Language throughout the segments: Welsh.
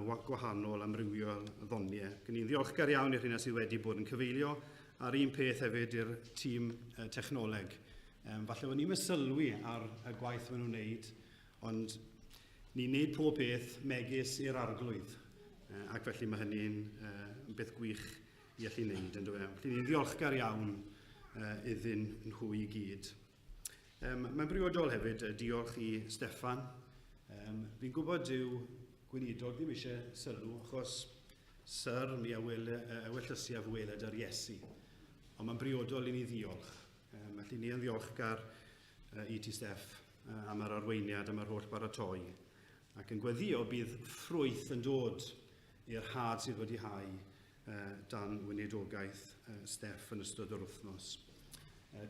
gwahanol amrywiol ddoniau. Gyn ni'n ddiolchgar iawn i'r rheina sydd wedi bod yn cyfeilio, a'r un peth hefyd i'r tîm technoleg. Falle bod ni'n sylwi ar y gwaith maen nhw'n wneud, ond ni'n wneud pob peth megis i'r arglwydd, ac felly mae hynny'n beth gwych i allu wneud, yn dweud. Felly ni'n ddiolchgar iawn iddyn nhw i gyd. Mae'n briodol hefyd diolch i Steffan. Fi'n gwybod dyw gweinidog ddim eisiau sylw, achos syr mi a wele, ewyllysiaf weled ar Iesu. Ond mae'n briodol i ni ddiolch. Felly ni yn ddiolchgar i ti, Steff, am yr arweiniad, am yr holl baratoi. Ac yn gweddio bydd ffrwyth yn dod i'r had sydd wedi hau dan weinidogaeth Steff yn ystod yr wythnos.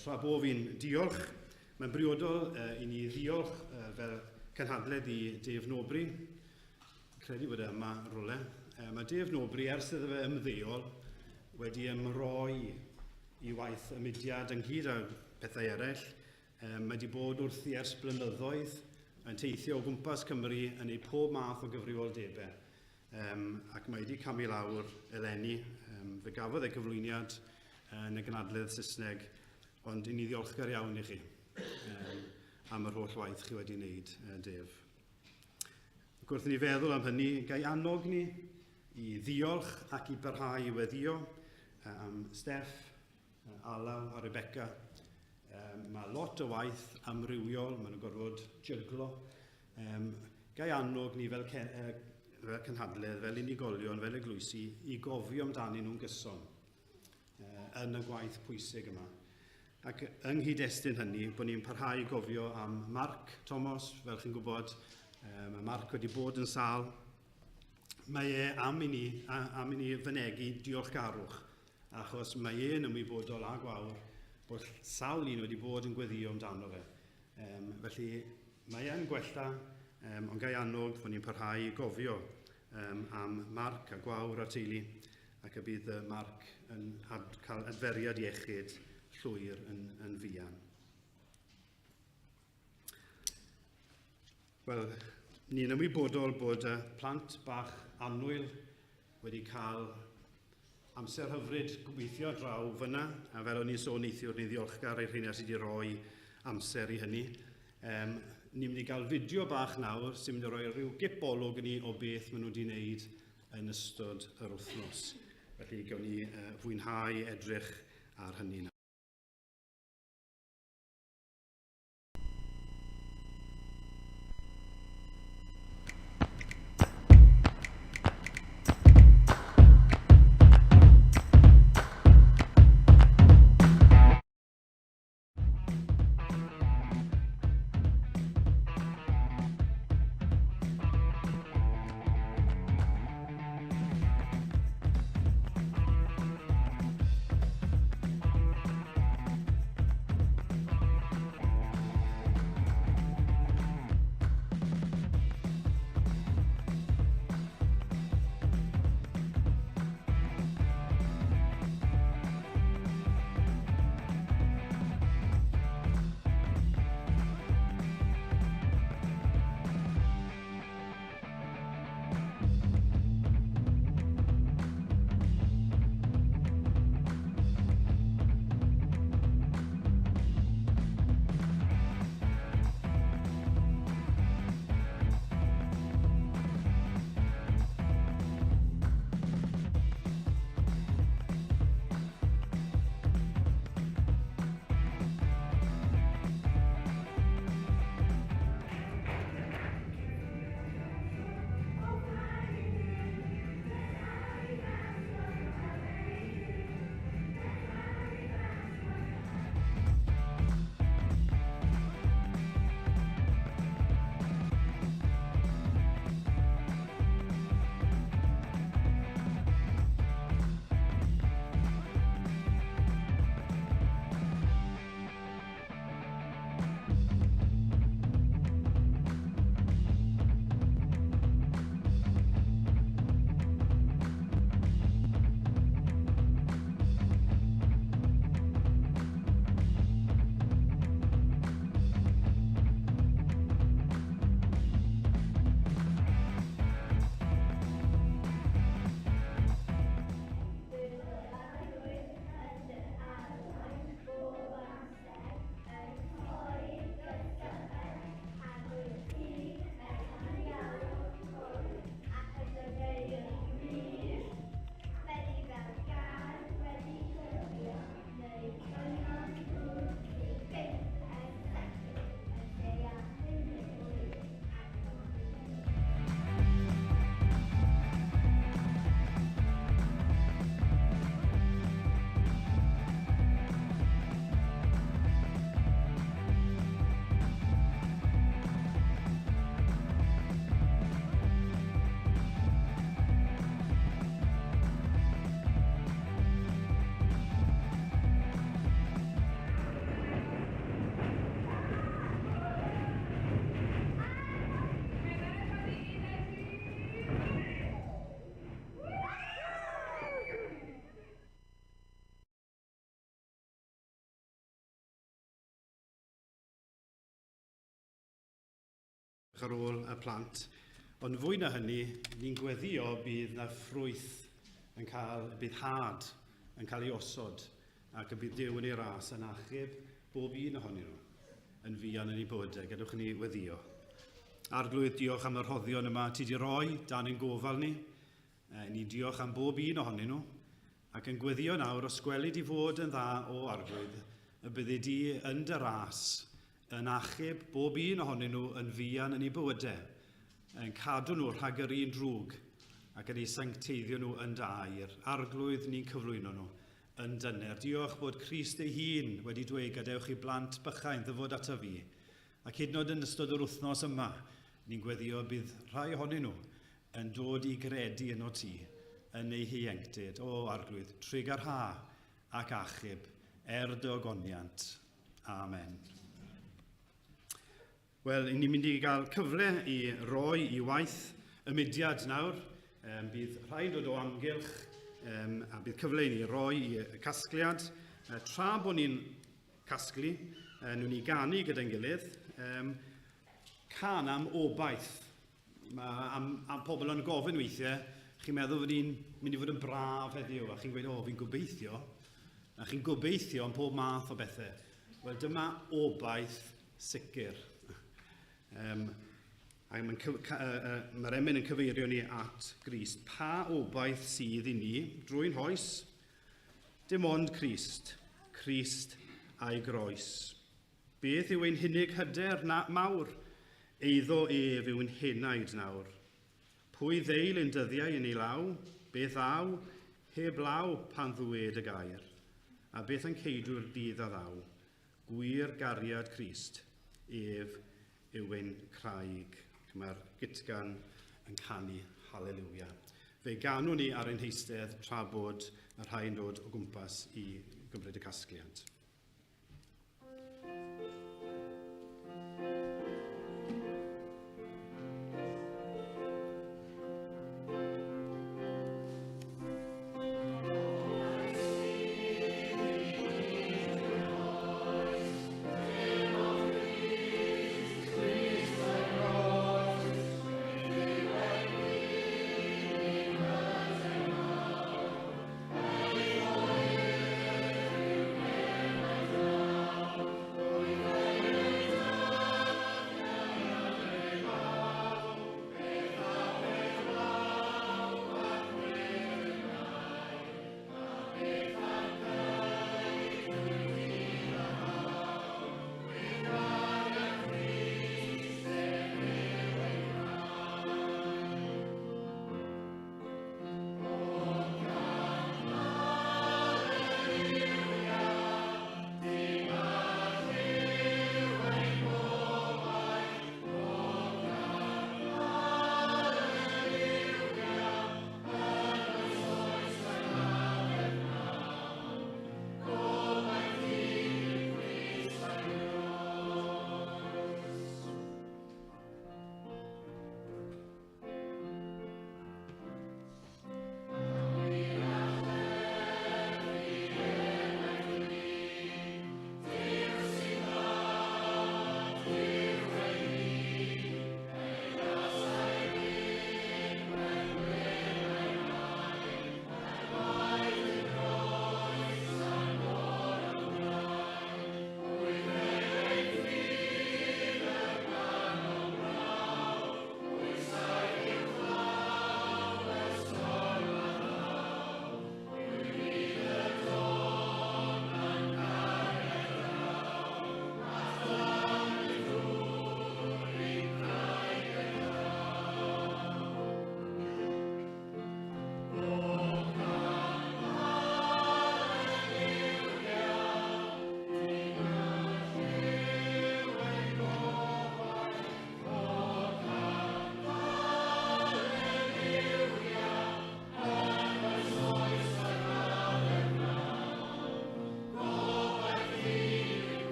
Tra bo fi'n diolch, mae'n briodol i ni ddiolch fel cynhadledd i Dave Nobri. Credu bod e yma rhywle. Mae Dave Nobri, ers iddo fe ymddeol, wedi ymroi i waith y mudiad ynghyd â pethau eraill. Mae wedi bod wrthi ers blynyddoedd yn teithio o gwmpas Cymru yn ei pob math o gyfrifoldebau. Ac mae wedi camu lawr eleni. Fe gafodd ei cyflwyniad yn y gynadledd Saesneg, ond i ni ddiolchgar iawn i chi am yr holl waith chi wedi wneud, Dave. Ac wrth i ni feddwl am hynny, gai annog ni i ddiolch ac i barhau i weddio am Steff, Alaw a Rebecca. Mae lot o waith amrywiol, maen nhw'n gorfod jyglo. Gai annog ni fel, fel cynhadledd, fel unigolion, fel eglwysi, i gofio amdanyn nhw'n gyson yn y gwaith pwysig yma. Ac yng nghyd-destun hynny, bod ni'n parhau i gofio am Mark Thomas, fel chi'n gwybod, mae Mark wedi bod yn sâl. Mae e am i ni, am i ni fynegi diolchgarwch achos mae e'n ymwybodol a gwawr bod sawl un wedi bod yn gweddio amdano fe. Felly mae e'n gwella, ond gai annog fod ni'n parhau i gofio am Mark a Gwawr a'r teulu, ac y bydd Mark yn cael adferiad iechyd llwyr yn fuan. Wel, ni'n ymwybodol bod y plant bach annwyl wedi cael amser hyfryd gobeithio draw fyna, a fel o'n i'n sôn neithiwr, ni'n ddiolchgar i'r rheina sydd wedi rhoi amser i hynny. Ni'n mynd i gael fideo bach nawr sy'n mynd i roi rhyw gip olwg i ni o beth maen nhw wedi wneud yn ystod yr wythnos. Felly gawn ni fwynhau edrych ar hynny nawr. Ar ôl y plant. Ond fwy na hynny, ni'n gweddio bydd na ffrwyth yn cael, bydd had yn cael ei osod ac y bydd Duw yn ei ras yn achub bob un ohonyn nhw yn fuan yn ei bywydau. Gadewch i ni weddio. Arglwydd, diolch am y rhoddion yma ti di roi dan ein gofal ni. E, ni'n diolch am bob un ohonyn nhw ac yn gweddio nawr os gweli di fod yn dda o Arglwydd y byddi di yn dy ras yn achub bob un ohonyn nhw yn fuan yn eu bywydau, yn cadw nhw rhag yr un drwg ac yn eu sancteiddio nhw yn dy air. Arglwydd, ni'n cyflwyno nhw yn dyner. Diolch bod Crist ei hun wedi dweud gadewch i blant bychain ddyfod ato fi. Ac hyd yn oed yn ystod yr wythnos yma, ni'n gweddio bydd rhai ohonyn nhw yn dod i gredu yno ti yn eu hieuenctid. O, Arglwydd, trugarha ac achub er dy ogoniant. Amen. Wel, ni'n mynd i gael cyfle i roi i waith y mudiad nawr. Um, bydd rhai'n dod o amgylch um, a bydd cyfle i ni roi i y casgliad. Uh, tra bod ni'n casglu, uh, nhw'n ni ganu gyda'n gilydd, um, can am obaith. Mae am, am pobl yn gofyn weithiau, chi'n meddwl fod ni'n mynd i fod yn braf heddiw, a chi'n gweud, o, fi'n gobeithio. A chi'n gobeithio am pob math o bethau. Wel, dyma obaith sicr. Um, a mae'n mae'r emyn yn cyfeirio ni at Grist. Pa obaith sydd i ni drwy'n hoes? Dim ond Crist, Crist a'i groes. Beth yw ein hunig hyder na, mawr? Eiddo ef yw'n henaid nawr. Pwy ddeil ein dyddiau yn ei law? Beth ddaw? Heb law pan ddwed y gair. A beth yn ceidw'r dydd a ddaw? Gwir gariad Crist, ef yw ein craig. Mae'r gytgan yn canu Haleluia. Fe ganwn ni ar ein heistedd tra bod y rhai'n dod o gwmpas i gymryd y casgliad.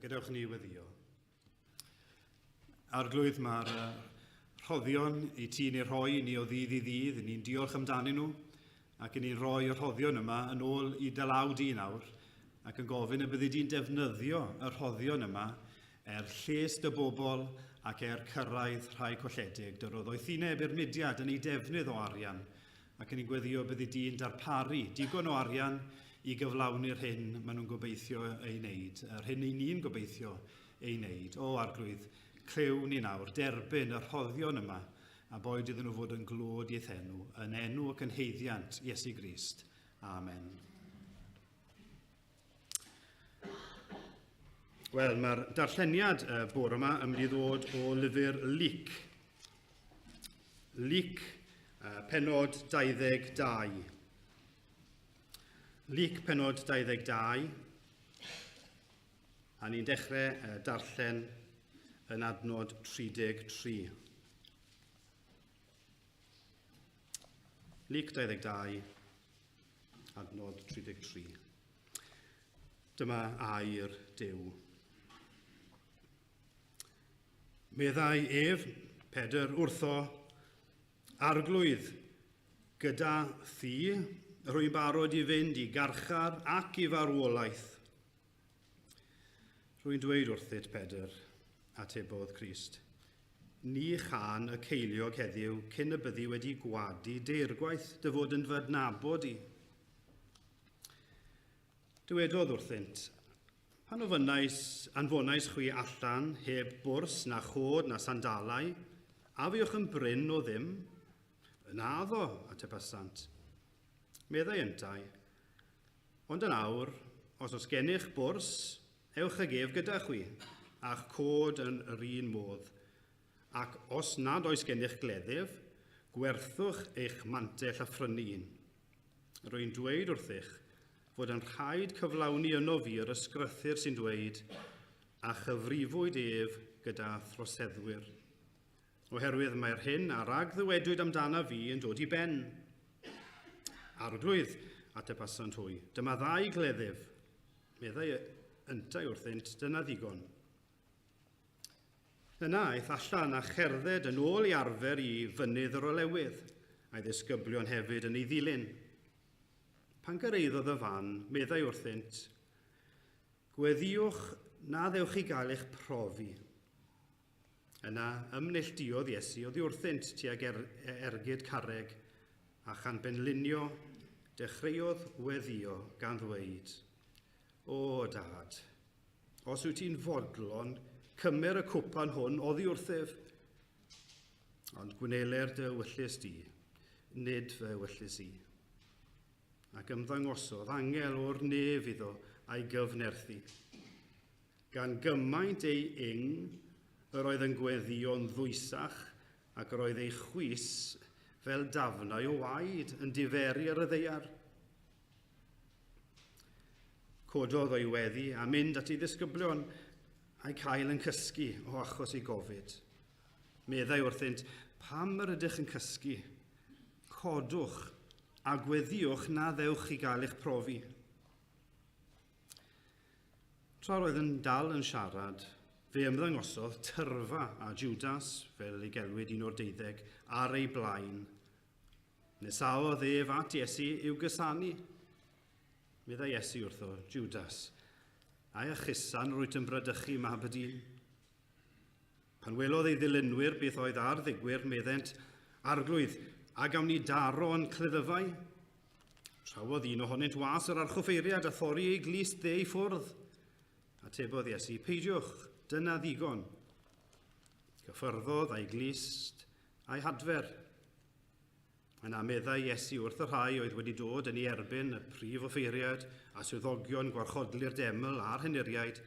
Gadewch ni weddio. Arglwydd, mae'r rhoddion i ti'n ei rhoi i ni o ddydd i ddydd, ni'n diolch amdanyn nhw, ac i ni'n rhoi y rhoddion yma yn ôl i dy law di nawr, ac yn gofyn y byddi di'n defnyddio y rhoddion yma er lles dy bobl ac er cyrraedd rhai colledig. Dy roddoethineb i'r mudiad yn ei defnydd o arian, ac yn ni'n gweddio byddi di'n darparu digon o arian i gyflawni'r hyn maen nhw'n gobeithio ei wneud, yr hyn i ni'n gobeithio ei wneud. O, Arglwydd, clyw ni nawr, derbyn y rhoddion yma, a boed iddyn nhw fod yn glod i'th enw, yn enw ac yn heiddiant Iesu Grist. Amen. Wel, mae'r darlleniad y bore yma yn mynd i ddod o lyfr Luc. Luc, penod 22. Luc, penod 22. A ni'n dechrau darllen yn adnod 33. Luc 22, adnod 33. Dyma air Duw. Meddai ef, Pedr, wrtho, Arglwydd, gyda thi, rwy'n barod i fynd i garchar ac i farwolaeth. Rwy'n dweud wrthyt, Pedr, atebodd Crist, ni chan y ceiliog heddiw cyn y byddi wedi gwadu deirgwaith dy fod yn fy adnabod i. Dywedodd wrthynt, pan ofynnais, anfonais chwi allan heb bwrs na chod na sandalau, a fuoch yn brin o ddim? Yn addo, atebasant. Meddai yntau, Ond yn awr, os oes gennych bwrs, ewch ag ef gyda chwi, a'ch cod yn yr un modd. Ac os nad oes gennych gleddyf, gwerthwch eich mantell a phrynu un. Rwy'n dweud wrthych fod yn rhaid cyflawni yno fi yr ysgrythur sy'n dweud, a chyfrifwyd ef gyda throseddwyr. Oherwydd mae'r hyn a ragddywedwyd amdana fi yn dod i ben. Arglwydd, atebasant hwy, dyma ddau gleddyf. Meddai yntau wrthynt, dyna ddigon. Yna aeth allan a cherdded yn ôl i arfer i fynydd yr olewydd, a'i ddisgyblion hefyd yn ei ddilyn. Pan gyrhaeddodd y fan, meddai wrthynt, Gweddïwch na ddewch i gael eich profi. Yna ymneilltuodd Iesu oddi wrthynt tuag er, ergyd carreg, a chan benlinio, dechreuodd weddio gan ddweud, O Dad, os wyt ti'n fodlon, cymer y cwpan hwn oddi wrthyf. Ond gwneler dy ewyllys di, nid fy ewyllys i. Ac ymddangosodd angel o'r nef iddo a'i gyfnerthu. Gan gymaint ei ing, yr oedd yn gweddïo'n ddwysach ac yr oedd ei chwys fel dafnau o waed yn diferu ar y ddaear. Cododd o'i weddi a mynd at ei ddisgyblion a'i cael yn cysgu o achos ei gofid. Meddai wrthynt, pam yr ydych yn cysgu? Codwch a gweddïwch na ddewch i gael eich profi. Tra roedd yn dal yn siarad, fe ymddangosodd tyrfa a Judas, fel ei gelwid un o'r deuddeg, ar ei blaen. Nesaodd ef at Iesu i'w gysanu. Meddai Iesu wrtho, Judas, ai a chusan rwyt yn bradychu mab y dyn? Pan welodd ei ddilynwyr beth oedd ar ddigwyr, meddent, Arglwydd, a gawn ni daro yn cleddyfau? Trawodd un ohonynt was yr archoffeiriad a thorri ei glust dde i ffwrdd. Atebodd Iesu, peidiwch, dyna ddigon. Cyffyrddodd a'i glust a'i hadfer. Yna meddai Iesu wrth y rhai oedd wedi dod yn ei erbyn, y prif offeiriad a swyddogion gwarchodlu'r deml a'r henuriaid,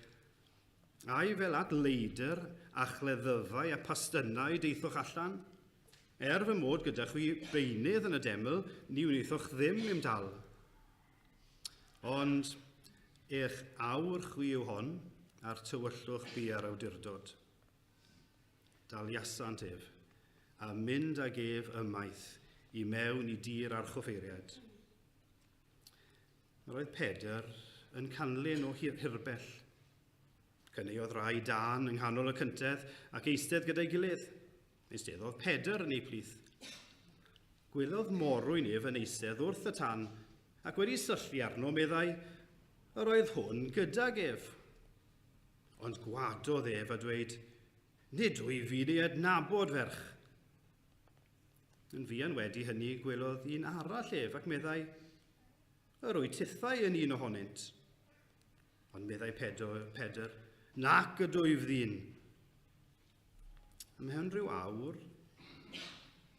Ai fel at leidr a chleddyfau a phastynnau deithoch allan? Er fy mod gyda chwi beunydd yn y deml, ni wnaethoch ddim i'm dal. Ond eich awr chwi yw hon, a'r tywyllwch bu ar awdurdod. Daliasant ef, a mynd ag ef ymaith i mewn i dir archoffeiriad. Yr oedd Pedr yn canlyn o hirbell. Cyneuodd rai dân yng nghanol y cyntedd ac eistedd gyda'i gilydd. Eisteddodd Pedr yn eu plith. Gwelodd morwyn ef yn eistedd wrth y tan ac wedi syllu arno meddai, yr oedd hwn gydag ef. Ond gwadodd ef a dweud, nid wyf fi'n ei adnabod, ferch. Yn fuan wedi hynny gwelodd un arall ef ac meddai, yr wyt tithau yn un ohonynt. Ond meddai Pedr, Pedr nac ydwyf ddyn. Ymhen rhyw awr,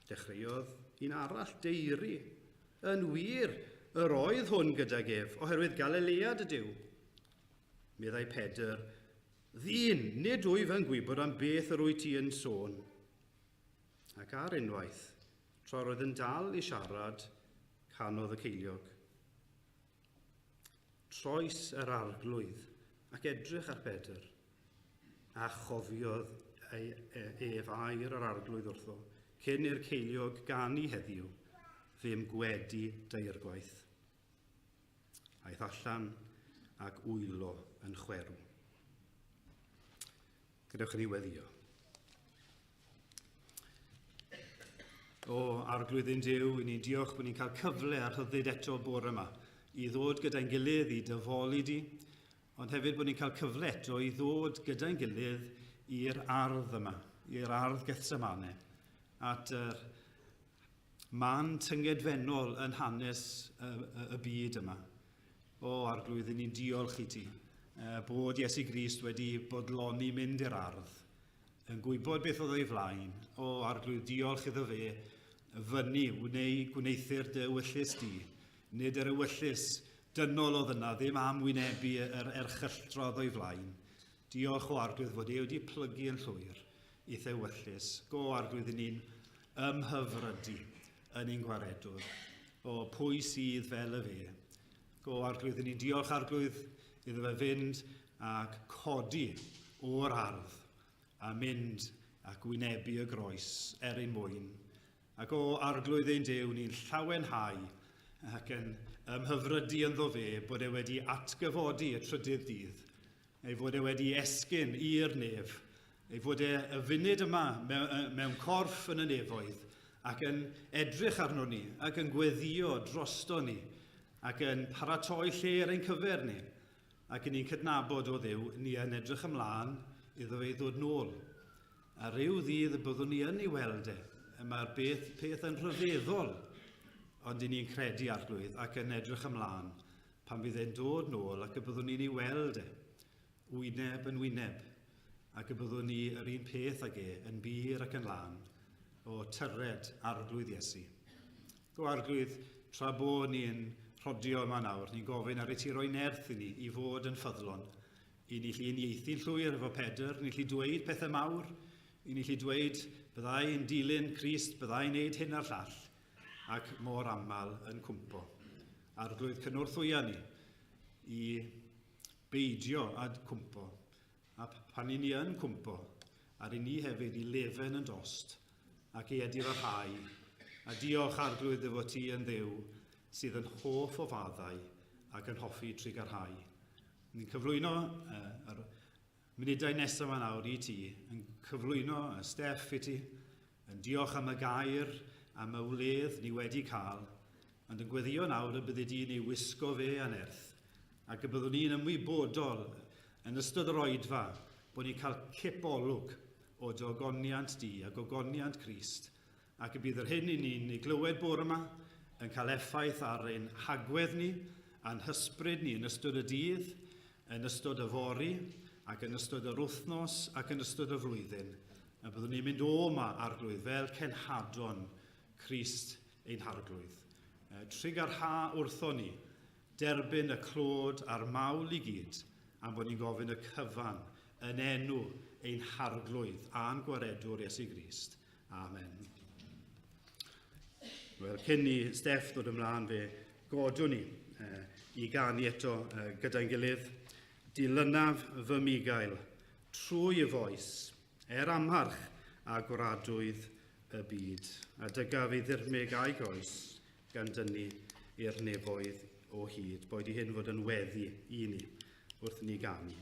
dechreuodd un arall deiri. Yn wir, yr oedd hwn gydag ef, oherwydd Galilead ydyw. Meddai Pedr, ddyn, nid wyf yn gwybod am beth yr wyt ti yn sôn. Ac ar unwaith, tra roedd yn dal i siarad, canodd y ceiliog. Troes yr arglwydd ac edrych ar Bedr, a chofiodd ei, e, ef air yr arglwydd wrtho, cyn i'r ceiliog ganu heddiw, fe'm gwedi deirgwaith. Aeth allan ac wylo yn chwerw. Gadewch i ni weddio. O, Arglwydd ein Duw, i ni'n diolch bod ni'n cael cyfle a rhyddid eto bore yma i ddod gyda'n gilydd i dyfoli di, ond hefyd bod ni'n cael cyfle eto i ddod gyda'n gilydd i'r ardd yma, i'r ardd Gethsemane, at yr man tyngedfennol yn hanes y, y, y byd yma. O, Arglwydd, i ni'n diolch i ti bod Iesu Grist wedi bodloni mynd i'r ardd, yn gwybod beth oedd o'i flaen. O, Arglwydd, diolch iddo fe, fyny, wnei gwneuthur dy ewyllys di. Nid yr ewyllys dynol oedd yna, ddim am wynebu yr erchylltra oedd o'i flaen. Diolch o Arglwydd fod e wedi plygu yn llwyr i'th ewyllys. Go Arglwydd i ni'n ymhyfrydu yn ein gwaredwr. O, pwy sydd fel y fe? Go Arglwydd i ni'n diolch Arglwydd iddo fe fynd ac codi o'r ardd a mynd ac wynebu y groes er ein mwyn. Ac o Arglwydd ein Duw, ni'n llawenhau ac yn ymhyfrydu ynddo fe bod e wedi atgyfodi y trydydd dydd, ei fod e wedi esgyn i'r nef, ei fod e y funud yma mewn, mewn corff yn y nefoedd ac yn edrych arno ni ac yn gweddio drosto ni ac yn paratoi lle ar ein cyfer ni. Ac yn ni'n cydnabod o Dduw, ni yn edrych ymlaen iddo fe i ddod nôl. A rhyw ddydd y byddwn ni yn ei weld e. Mae'r beth, peth yn rhyfeddol, ond i ni'n credu Arglwydd ac yn edrych ymlaen pan fydd e'n dod nôl ac y byddwn ni'n ei weld e, wyneb yn wyneb, ac y byddwn ni yr un peth ag e, yn bur ac yn lân, o tyred Arglwydd Iesu. Go Arglwydd, tra bo ni'n rhodio yma nawr, ni'n gofyn ar i ti roi nerth i ni i fod yn ffyddlon, i ni lli uniaethu'n llwyr efo Pedr, ni lli dweud pethau mawr, i ni lli dweud byddai'n dilyn Crist, byddai'n neud hyn a'r llall, ac mor aml yn cwmpo. Arglwydd cynorthwya ni i beidio â cwmpo, a pan i ni yn cwmpo, ar i ni hefyd i lefen yn dost ac i edifarhau. A diolch Arglwydd dy fod ti yn Dduw sydd yn hoff o faddau ac yn hoffi trugarhau. Ni'n cyflwyno uh, yr munudau nesaf yma nawr i ti, yn cyflwyno y Steff i ti, yn diolch am y gair, am y wledd ni wedi cael, ond yn gweddio nawr y byddi di'n ei wisgo fe a nerth, ac y byddwn ni'n ymwybodol yn ystod yr oedfa bod ni'n cael cip olwg o dy ogoniant di a gogoniant Crist, ac y bydd yr hyn i ni'n ei glywed bore yma yn cael effaith ar ein hagwedd ni a'n hysbryd ni yn ystod y dydd, yn ystod y fory, ac yn ystod yr wythnos ac yn ystod y flwyddyn. A byddwn ni'n mynd o yma, Arglwydd, fel cenhadon Crist ein Harglwydd. Trugarha wrtho ni, derbyn y clod a'r mawl i gyd, am bod ni'n gofyn y cyfan yn enw ein Harglwydd a'n Gwaredwr Iesu Grist. Amen. Wel, cyn i Steff ddod ymlaen, fe godwn ni eh, i ganu eto eh, gyda'n gilydd. Dilynaf fy migael trwy y foes, er amharch a gwradwydd y byd, a dygaf ei ddirmyg a'i groes gan dynnu i'r nefoedd o hyd. Boed i hyn fod yn weddi i ni wrth ni ganu.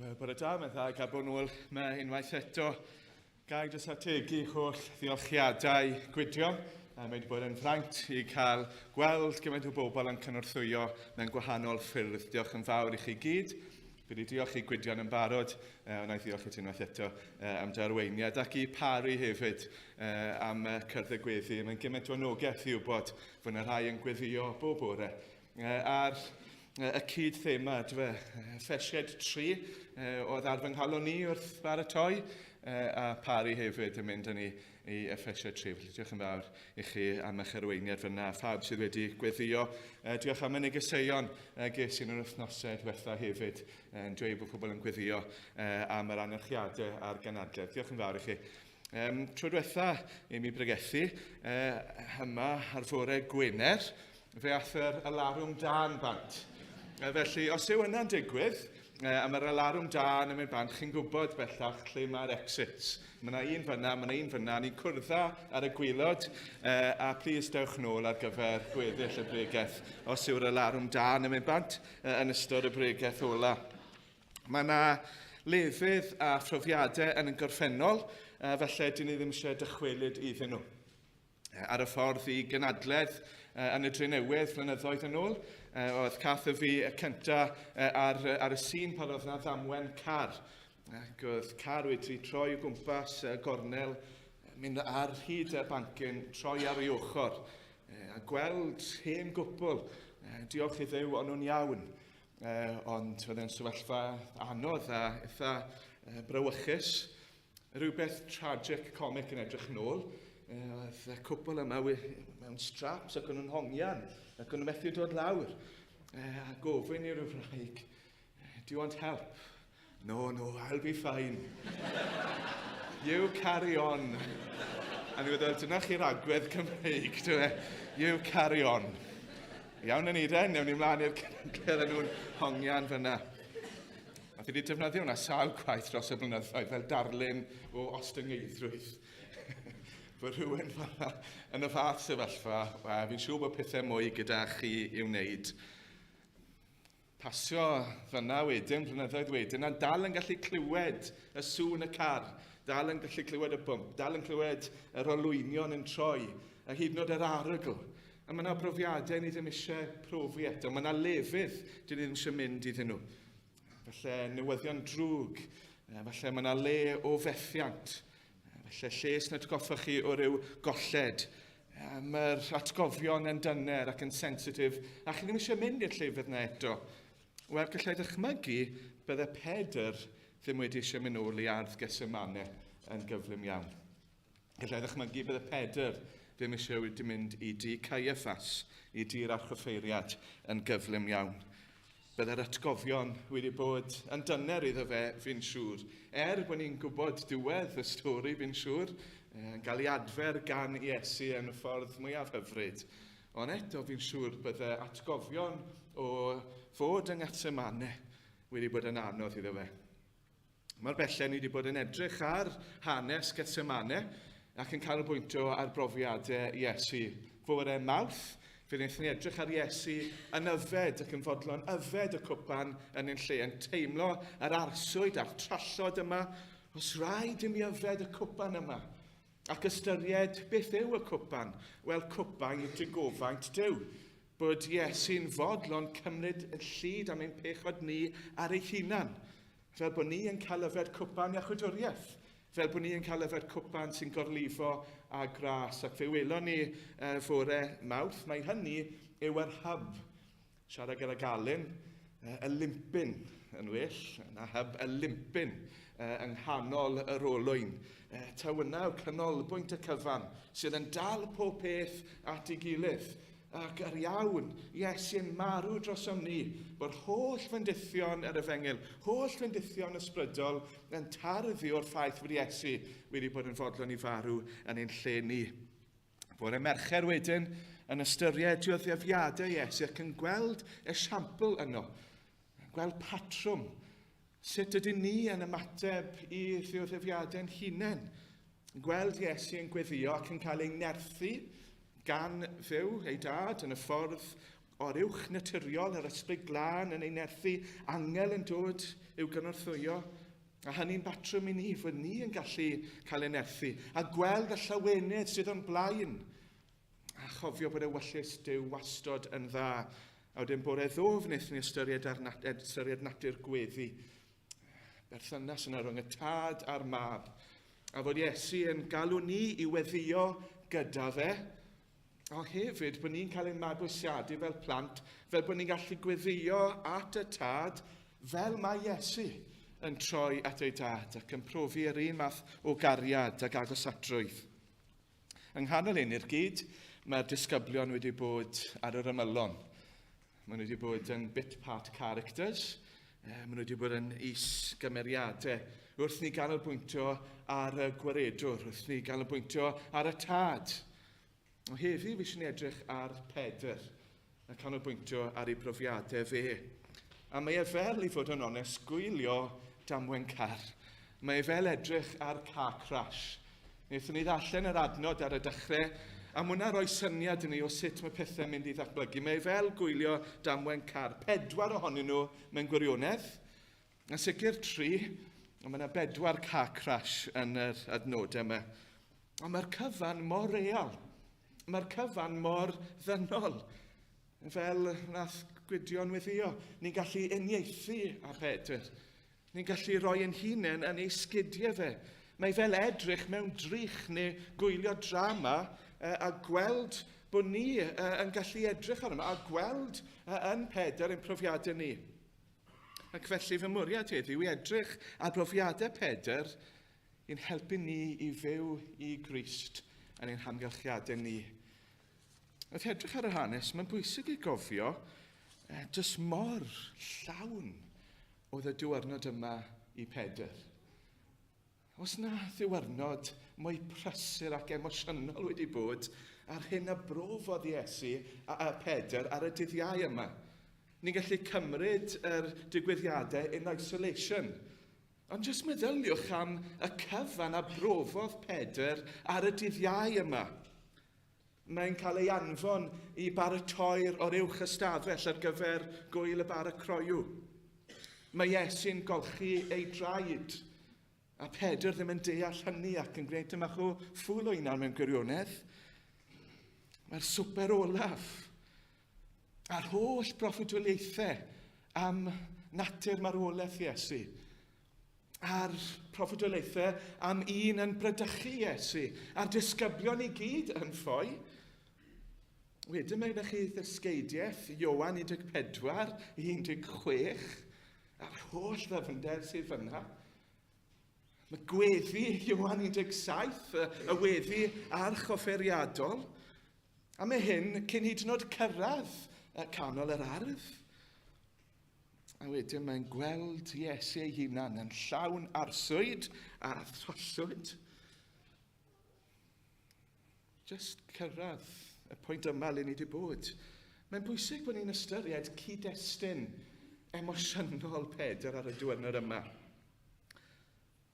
Wel, bore da, mae'n dda gael bod nôl yma unwaith eto. Gai jyst ategu holl ddiolchiadau Gwydion. Mae wedi bod yn fraint i cael gweld gymaint o bobl yn cynorthwyo mewn gwahanol ffyrdd. Diolch yn fawr i chi gyd. Fi wedi diolch i Gwydion yn barod, ond i ddiolch i ti unwaith eto am dy arweiniad ac i Pari hefyd am cyrdd y gweddi. Mae'n gymaint o anogaeth i wybod fod yna rhai yn gweddio bob bore. Ar y cyd-thema, dwi Effesiaid 3, oedd ar fy nghalon ni wrth baratoi, a Pari hefyd yn mynd â ni i Effesiaid 3. Felly diolch yn fawr i chi am eich arweiniad fyna, a phawb sydd wedi gweddio. Diolch am y negeseuon ges i yn yr wythnosau diwetha hefyd, yn dweud bod pobl yn gweddio am yr anerchiadau a'r ganadledd. Diolch yn fawr i chi. Tro diwetha i mi bregethu yma ar fore Gwener, fe ath yr alarwm dân bant. Felly, os yw hynna'n digwydd, a mae'r alarwm dân yn mynd bant, chi'n gwybod bellach lle mae'r exits. Mae yna un fyna, mae yna un fyna, ni'n cwrdda ar y gwylod, a please dewch nôl ar gyfer gweddill y bregeth os yw'r alarwm dân yn mynd bant yn ystod y bregeth ola. Mae yna lefydd a phrofiadau yn y gorffennol, felly dyn ni ddim eisiau dychwelyd iddyn nhw. Ar y ffordd i gynadledd yn y Drenewydd flynyddoedd yn ôl, oedd Cath a fi y cynta ar, ar y sîn pan oedd yna ddamwen car. Ac oedd car wedi troi o gwmpas y gornel, mynd ar hyd y bancyn, troi ar ei ochr, a gweld hen gwpl. Diolch i Dduw, o'n nhw'n iawn. Ond oedd e'n sefyllfa anodd a eitha brawychus. Rhywbeth tragic comic yn edrych nôl. Oedd y cwpl yma mewn straps ac o'n nhw'n hongian ac o'n nhw'n methu dod lawr. A gofyn i'r wraig, do you want help? No, no, I'll be fine. You carry on. A ni'n meddwl, dyna chi'r agwedd Cymreig, dwi e? You carry on. Iawn yn ni, newn ni mlaen i'r cynadledd a nhw'n hongian fyna. A fi wedi defnyddio hwnna sawl gwaith dros y blynyddoedd fel darlun o ostyngeiddrwydd. Bod rhywun fel yn y fath sefyllfa, wel, fi'n siŵr bod pethau mwy gyda chi i'w wneud. Pasio fyna wedyn, blynyddoedd wedyn, a dal yn gallu clywed y sŵn y car, dal yn gallu clywed y bwmp, dal yn clywed yr olwynion yn troi, a hyd yn oed yr arogl. A mae yna brofiadau ni ddim eisiau profi eto. Mae yna lefydd dyn ni ddim eisiau mynd iddyn nhw. Falle newyddion drwg, falle mae yna le o fethiant, falle lle sy'n atgoffa chi o ryw golled. Mae'r atgofion yn dyner ac yn sensitif, a chi ddim eisiau mynd i'r llefydd yna eto. Wel, gallai ddychmygu bydde Pedr ddim wedi eisiau mynd nôl i ardd Gethsemane yn gyflym iawn. Gallai ddychmygu bydd y Pedr ddim eisiau wedi mynd i dŷ Caiaffas, i dŷ'r archoffeiriad, yn gyflym iawn. Byddai'r atgofion wedi bod yn dyner iddo fe, fi'n siŵr. Er bod ni'n gwybod diwedd y stori, fi'n siŵr, yn cael ei adfer gan Iesu yn y ffordd mwyaf hyfryd. Ond eto, fi'n siŵr, bydde atgofion o fod yng Ngethsemane wedi bod yn anodd iddo fe. Mae'r bellen ni wedi bod yn edrych ar hanes Gethsemane ac yn canolbwyntio ar brofiadau Iesu. Fore Mawrth, fe wnaethon ni edrych ar Iesu yn yfed ac yn fodlon yfed y cwpan yn ein lle, yn teimlo yr arswyd a'r trallod yma. Os rhaid i mi yfed y cwpan yma, ac ystyried beth yw y cwpan? Wel, cwpan yw digofaint Duw. Bod Iesu'n fodlon cymryd y llid am ein pechod ni ar ei hunan. Fel bod ni yn cael yfed cwpan iachwdwriaeth, fel bod ni yn cael yfed cwpan sy'n gorlifo â gras. Ac fe welon ni uh, fore Mawrth, mae hynny yw yr hyb. Siarad gyda Galun, uh, y limpyn yn well, yna hyb y limpyn uh, yng nghanol yr olwyn. Uh, taw yna yw canolbwynt y cyfan sydd yn dal pob peth at ei gilydd. Ac yr iawn, Iesu'n marw drosom ni, bod holl fendithion yr efengyl, holl fendithion ysbrydol yn tarddu o'r ffaith fod Iesu wedi bod yn fodlon i farw yn ein lle ni. Bore Mercher wedyn yn ystyried dioddefiadau Iesu ac yn gweld esiampl yno, yn gweld patrwm. Sut ydyn ni yn ymateb i ddioddefiadau'n hunain? Gweld Iesu yn gweddio ac yn cael ei nerthu gan Dduw, ei dad, yn y ffordd o'r uwch naturiol, yr ysbryd glân yn ei nerthu, angel yn dod i'w gynorthwyo, a hynny'n batrwm i ni, fod ni yn gallu cael ei nerthu, a gweld y llawenydd sydd o'n blaen, a chofio bod ewyllys Duw wastod yn dda. A wedyn bore ddof wnaethon ni ystyried, ar, ystyried natur gweddi. Berthynas yna rhwng y tad a'r mab. A fod Iesu yn galw ni i weddio gyda fe, ond hefyd bod ni'n cael ein mabwysiadu fel plant, fel bod ni'n gallu gweddio at y tad fel mae Iesu yn troi at ei dad ac yn profi yr un math o gariad ac agosatrwydd. Yng nghanol hyn i'r gyd, mae'r disgyblion wedi bod ar yr ymylon. Maen nhw wedi bod yn bit part characters, maen nhw wedi bod yn is-gymeriadau. Wrth ni ganolbwyntio ar y gwaredwr, wrth ni ganolbwyntio ar y tad. O heddi, fi eisiau ni edrych ar Pedr, a canolbwyntio ar ei brofiadau fe. A mae e fel, i fod yn onest, gwylio damwen car. Mae e fel edrych ar car crash. Wnaethon ni ddarllen yr adnod ar y dechrau, a mae hwnna roi syniad i ni o sut mae pethau'n mynd i ddatblygu. Mae e fel gwylio damwen car. Pedwar ohonyn nhw mewn gwirionedd. Yn sicr tri, ond mae yna bedwar car crash yn yr adnodau yma. Ond mae'r cyfan mor real. Mae'r cyfan mor ddynol. Fel nath Gwydion weddio, ni'n gallu uniaethu â Pedr. Ni'n gallu rhoi ein hunain yn ei sgidiau fe. Mae fel edrych mewn drych neu gwylio drama a gweld bod ni yn gallu edrych arno a gweld yn Pedr ein profiadau ni. Ac felly fy mwriad heddiw i edrych ar brofiadau Pedr i'n helpu ni i fyw i Grist yn ein hamgylchiadau ni. Wrth edrych ar yr hanes, mae'n bwysig i gofio jyst mor llawn oedd y diwrnod yma i Pedr. Os na ddiwrnod mwy prysur ac emosiynol wedi bod ar hyn a brofodd Iesu a, a Pedr ar y dydd Iau yma. Ni'n gallu cymryd yr digwyddiadau in isolation. Ond jyst meddyliwch am y cyfan a brofodd Pedr ar y dydd Iau yma. Mae'n cael ei anfon i baratoi'r oruwch ystafell ar gyfer gwyl y bara croyw. Mae Iesu'n golchi ei draed, a Pedr ddim yn deall hynny ac yn gwneud dyma o ffwl o unan mewn gwirionedd. Mae'r swper olaf a'r holl broffwydoliaethau am natur marwolaeth Iesu a'r proffwydoliaethau am un yn bradychu Iesu, a'r disgyblion i gyd yn ffoi. Wedyn mae gyda chi ddysgeidiaeth Ioan 14, 16, a'r holl ddyfnder sydd fyna. Mae gweddi Ioan 17, y weddi archofferiadol, a mae hyn cyn hyd yn oed cyrraedd y canol yr ardd. A wedyn mae'n gweld Iesu ei hunan yn llawn arswyd a thrallwyd. Just cyrraedd y pwynt yma le ni wedi bod. Mae'n bwysig bod ni'n ystyried cyd-destun emosiynol Pedr ar y diwrnod yma.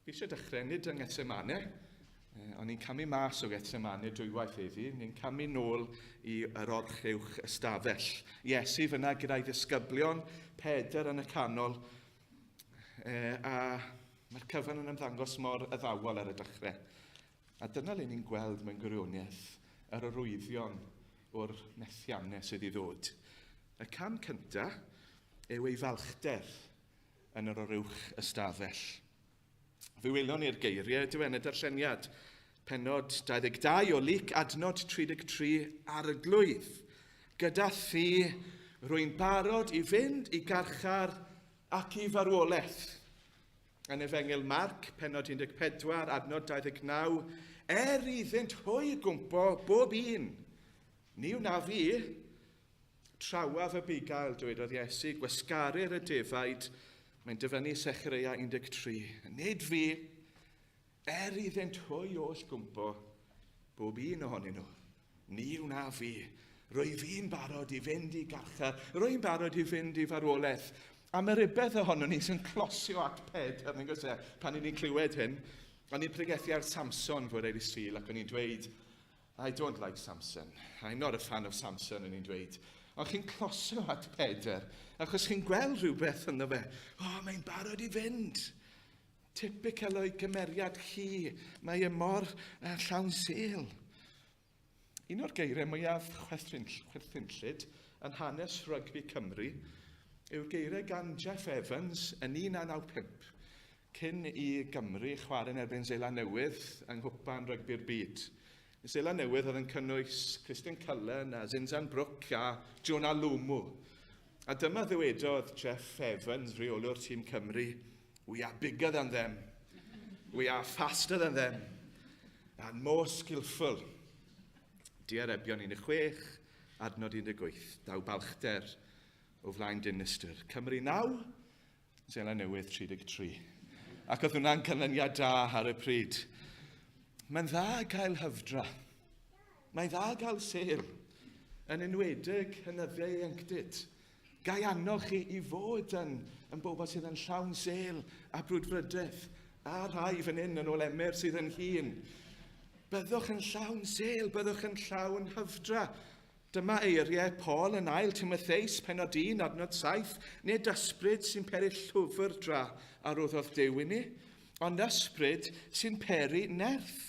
Fi eisiau dechrau nid yng Ngethsemane, ond ni'n camu mas o Gethsemane dwywaith heddi, ni'n camu nôl i yr orchewch ystafell. Iesu fyna gyda'i ddisgyblion, Pedr yn y canol, a mae'r cyfan yn ymddangos mor addawol ar y dechrau. A dyna le ni'n gweld mewn gwirionedd yr arwyddion o'r methiannau sydd i ddod. Y cam cyntaf yw ei falchder yn yr oruwch ystafell. Fe welon ni'r geiriau dyw yn y darlleniad. Penod 22 o Luc, adnod 33, Arglwydd, gyda thi rwy'n barod i fynd i garchar ac i farwolaeth. Yn Efengyl Marc, penod 14, adnod 29, er iddynt hwy gwmpo bob un, ni wna fi, Trawaf y bugail, dywedodd Iesu, gwasgarir y defaid, mae'n dyfynnu Sechareia 13. Nid fi, er iddynt hwy oll gwmpo, bob un ohonyn nhw. Ni wna fi. Rwy fi'n barod i fynd i garchar, rwy'n barod i fynd i farwolaeth. A mae rhywbeth ohono ni sy'n closio at Pedr, nag oes e, pan i ni'n clywed hyn. O'n i'n pregethu ar Samson fore i Sul ac o'n i'n dweud, I don't like Samson. I'm not a fan of Samson, o'n i'n dweud. Ond chi'n closio at Pedr, achos chi'n gweld rhywbeth ynddo fe. O, oh, mae'n barod i fynd. Typical o'i gymeriad chi. Mae e mor llawn sel. Un o'r geiriau mwyaf chwerthinllyd yn hanes rygbi Cymru yw'r geiriau gan Jeff Evans yn 1995, cyn i Gymru chwarae yn erbyn Seland Newydd yng Nghwpan Rygbi'r Byd. Seland Newydd oedd yn cynnwys Christian Cullen a Zinzan Brook a Jonah Lomu. A dyma ddywedodd Jeff Evans, rheolwr tîm Cymru, We are bigger than them. We are faster than them. And more skillful. Diarebion 16, adnod 18. Daw balchder o flaen dinistr. Cymru 9, Seland Newydd 33. Ac oedd hwnna'n canlyniad da ar y pryd. Mae'n dda cael hyfdra. Mae'n dda cael sel. Yn enwedig yn nyddiau ieuenctid. Gai annog chi i fod yn, yn bobl sydd yn llawn sel a brwdfrydedd. A rhai fan hyn yn ôl Emyr sydd yn hun. Byddwch yn llawn sel, byddwch yn llawn hyfdra. Dyma eiriau Paul yn ail Timotheus, penod 1, adnod 7, Nid ysbryd sy'n peri llwfr dra a roddodd Duw i ni, ond ysbryd sy'n peri nerth.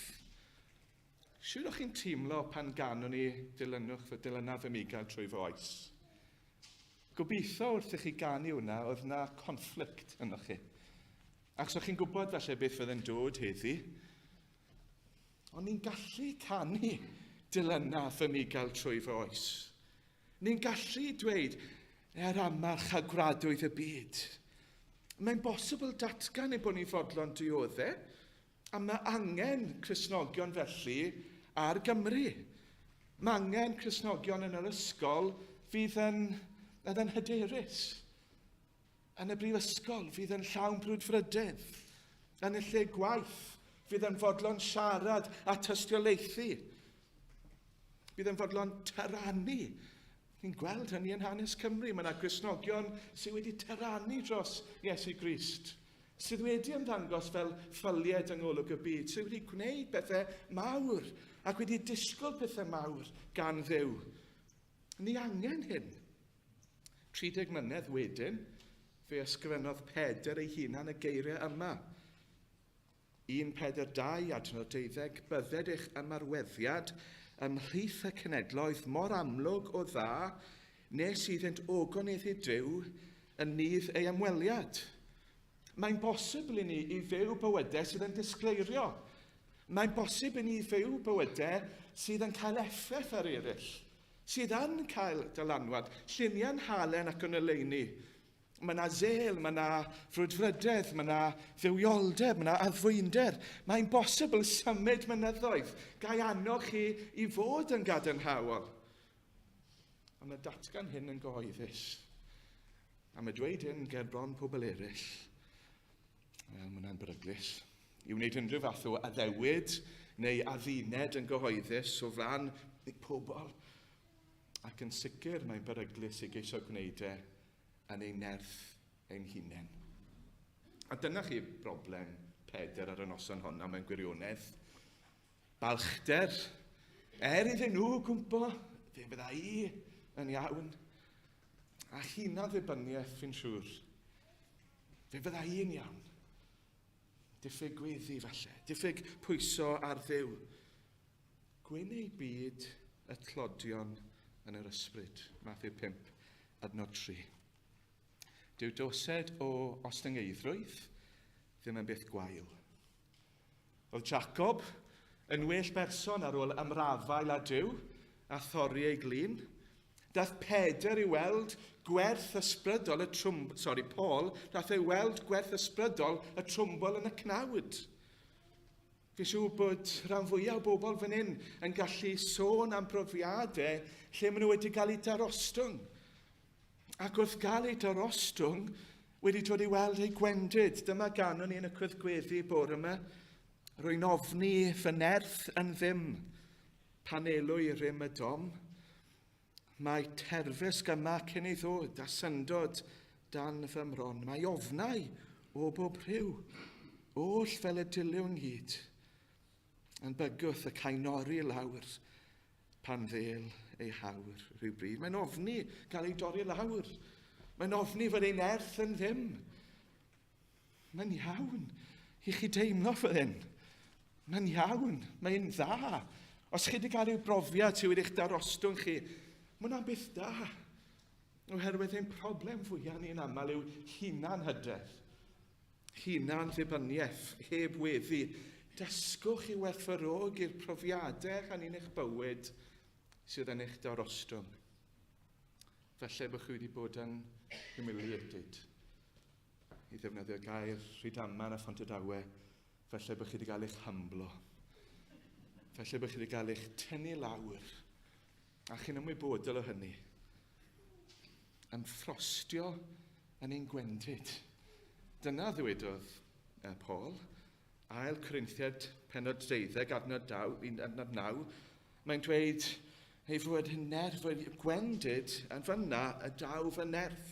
Siwr o'ch chi'n teimlo pan ganwn ni dilynwch fy dilynaf fy migael trwy fy oes? Gobeithio wrth i chi ganu hwnna oedd na conflict ynoch chi. Achos o'ch chi'n gwybod falle beth fydde'n dod heddi. Ond ni'n gallu canu dilyna fy migael trwy fy oes. Ni'n gallu dweud, er amarch a gwradwydd y byd. Mae'n bosibl datgan ein bod ni'n fodlon diodde, a mae angen Cristnogion felly ar Gymru. Mae angen Cristnogion yn yr ysgol fydd yn, yn hyderus. Yn y brifysgol, fydd yn llawn brwdfrydedd. Yn y lle gwaith, fydd yn fodlon siarad a tystiolaethu. Bydd yn fodlon tarannu. Ni'n gweld hynny yn hanes Cymru. Mae yna Gristnogion sydd wedi tarannu dros Iesu Grist, sydd wedi ymddangos fel ffylied yng ngolwg y byd, sydd wedi gwneud pethau mawr ac wedi disgwyl pethau mawr gan Dduw. Ni angen hyn. 30 mlynedd wedyn, fe ysgrifennodd Pedr ei hunan y geiriau yma. 1 Pedr 2, adnod 12, bydded eich ymarweddiad ymhlith y cenedloedd mor amlwg o dda nes iddynt ogoneddu Duw yn nydd ei ymweliad. Mae'n bosibl i ni i fyw bywydau sydd yn disgleirio. Mae'n bosib i ni fyw bywydau sydd yn cael effaith ar eraill. Sydd yn cael dylanwad, lluniau'n halen ac yn oleuni. Mae yna zel, mae yna frwdfrydedd, mae yna dduwioldeb, mae yna addfwynder. Mae'n bosibl symud mynyddoedd. Gai annog chi i fod yn gadarnhaol. A mae datgan hyn yn gyhoeddus. A mae dweud hyn ger bron pobl eraill. Wel, mae hwnna'n beryglus. I wneud unrhyw fath o addewid neu adduned yn gyhoeddus o flaen pobl. Ac yn sicr mae'n beryglus i geisio gwneud e yn ein nerth ein hunain. A dyna chi broblem Pedr ar y noson honna mewn gwirionedd. Balchder, er iddyn nhw gwmpo, fe fydda i yn iawn. A hunan ddibyniaeth, fi'n siŵr. Fe fydda i'n iawn. Diffyg gweddi falle, diffyg pwyso ar Dduw. Gwyn ei byd y tlodion yn yr ysbryd. Matthew 5, adnod 3. Dyw dosed o ostyngeiddrwydd ddim yn beth gwael. Oedd Jacob yn well berson ar ôl ymrafael â Duw a thorri ei glin. Dath Pedr i weld gwerth ysbrydol y trwm... Sorry, Paul, dath ei weld gwerth ysbrydol y trwmbol yn y cnawd. Fi'n siŵr bod rhan fwyaf o bobl fan hyn yn gallu sôn am brofiadau lle maen nhw wedi cael eu darostwng. Ac wrth gael eu darostwng, wedi dod i weld eu gwendid. Dyma ganwn ni yn y cwrdd gweddi bore yma. Rwy'n ofni fy nerth yn ddim, pan elw i rym y dom. Mae terfysg yma cyn ei ddod a syndod dan fy mron. Mae ofnau o bob rhyw, oll fel y dilyw ynghyd, yn bygwth y caenori lawr pan ddêl ei hawr rhywbryd. Mae'n ofni gael ei dorri lawr. Mae'n ofni fod ei nerth yn ddim. Mae'n iawn i chi deimlo fel hyn. Mae'n iawn, mae'n dda. Os chi wedi cael rhyw brofiad sydd wedi'ch darostwng chi, mae hwnna'n beth da. Oherwydd ein problem fwyaf ni'n aml yw hunan hyder. Hunan ddibyniaeth, heb weddi. Dysgwch i werthfawrogi'r profiadau chan un eich bywyd sydd yn eich darostwng. Falle bod chi wedi bod yn humiliated. I ddefnyddio gair Rhydaman a Phontardawe, falle bod chi wedi cael eich hymblo. Falle bod chi wedi cael eich tynnu lawr. A chi'n ymwybodol o hynny. Yn ffrostio yn ein gwendid. Dyna ddywedodd Paul. Ail Corinthiad penod 12, adnod 9, mae'n dweud ei fod yn nerf, gwendid yn fyna y daw fy nerth.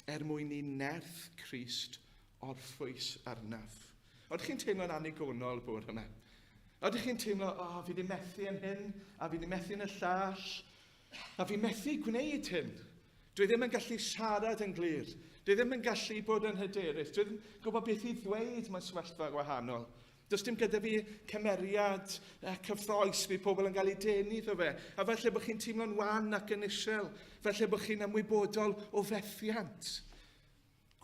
Er mwyn i nerth Crist orffwys arnaf. Oeddech chi'n teimlo'n annigonol bore yma? Oeddech chi'n teimlo, o, oh, fi wedi methu yn hyn, a fi wedi methu yn y llall, a fi methu gwneud hyn. Dwi ddim yn gallu siarad yn glir. Dwi ddim yn gallu bod yn hyderus. Dwi ddim yn gwybod beth i ddweud mewn sefyllfa gwahanol. Does dim gyda fi cymeriad cyffroes fydd pobl yn cael eu denu iddo fe. A falle bod chi'n teimlo'n wan ac yn isel. Falle bod chi'n ymwybodol o fethiant.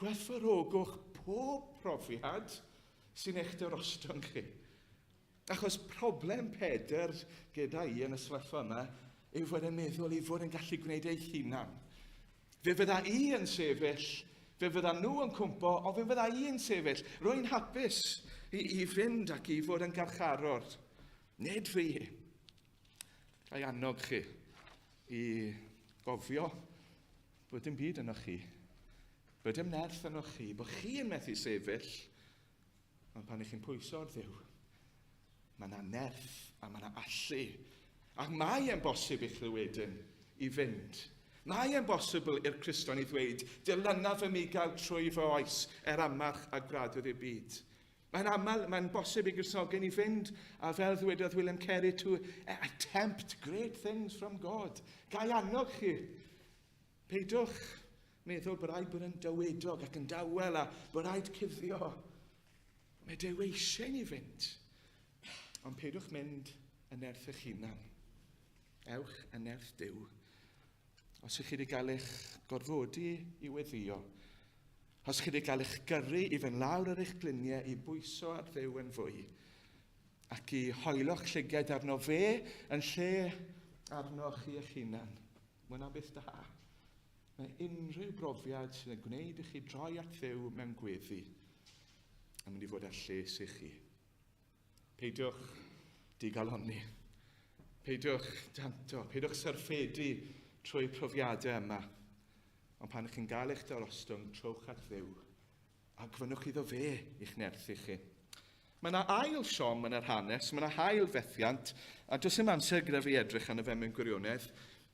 Gwerthfawrogwch pob profiad sy'n eich darostwng chi. Achos problem Pedr gyda i yn y sefyllfa yma yw fod e'n meddwl ei fod yn gallu gwneud ei hunan. Fe fydda i yn sefyll, fe fydda nhw yn cwmpo, ond fe fydda i yn sefyll. Rwy'n hapus i, i fynd ac i fod yn garcharor. Nid fi. Ga i annog chi i gofio bod dim byd yno chi, bod dim nerth yno chi, bod chi yn methu sefyll, ond pan ych chi'n pwyso ar Dduw, mae yna nerth a mae yna allu. Ac mae e'n bosib i chi wedyn i fynd. Mae e'n bosibl i'r Cristion i ddweud, dilynaf fy migael trwy fy oes er amarch a gradwydd i'r byd. Mae'n aml, mae'n bosib i Gristnogion i fynd, a fel ddwedodd William Carey, to attempt great things from God. Ga i annog chi, peidiwch meddwl bod rhaid bod yn dywedog ac yn dawel a bod rhaid cuddio. Mae Duw eisiau ni fynd. Ond peidiwch mynd yn nerth eich hunan. Ewch yn nerth Duw. Os ych chi wedi cael eich gorfodi i weddio, os chi wedi cael eich gyrru i fynd lawr ar eich gliniau i bwyso ar Dduw yn fwy, ac i hoelo'ch llygaid arno fe yn lle arno chi eich hunan, mae hwnna'n beth da. Mae unrhyw brofiad sydd yn gwneud i chi droi at Dduw mewn gweddi yn mynd i fod er lles i chi. Peidiwch digalonni. Peidiwch danto. Peidiwch syrffedu trwy profiadau yma. Ond pan ych chi'n gael eich darostwng, trowch at Dduw a gofynnwch iddo fe i'ch nerthu chi. Mae yna ail siom yn yr hanes, mae yna hail fethiant, a does dim amser gyda fi edrych arno fe mewn gwirionedd.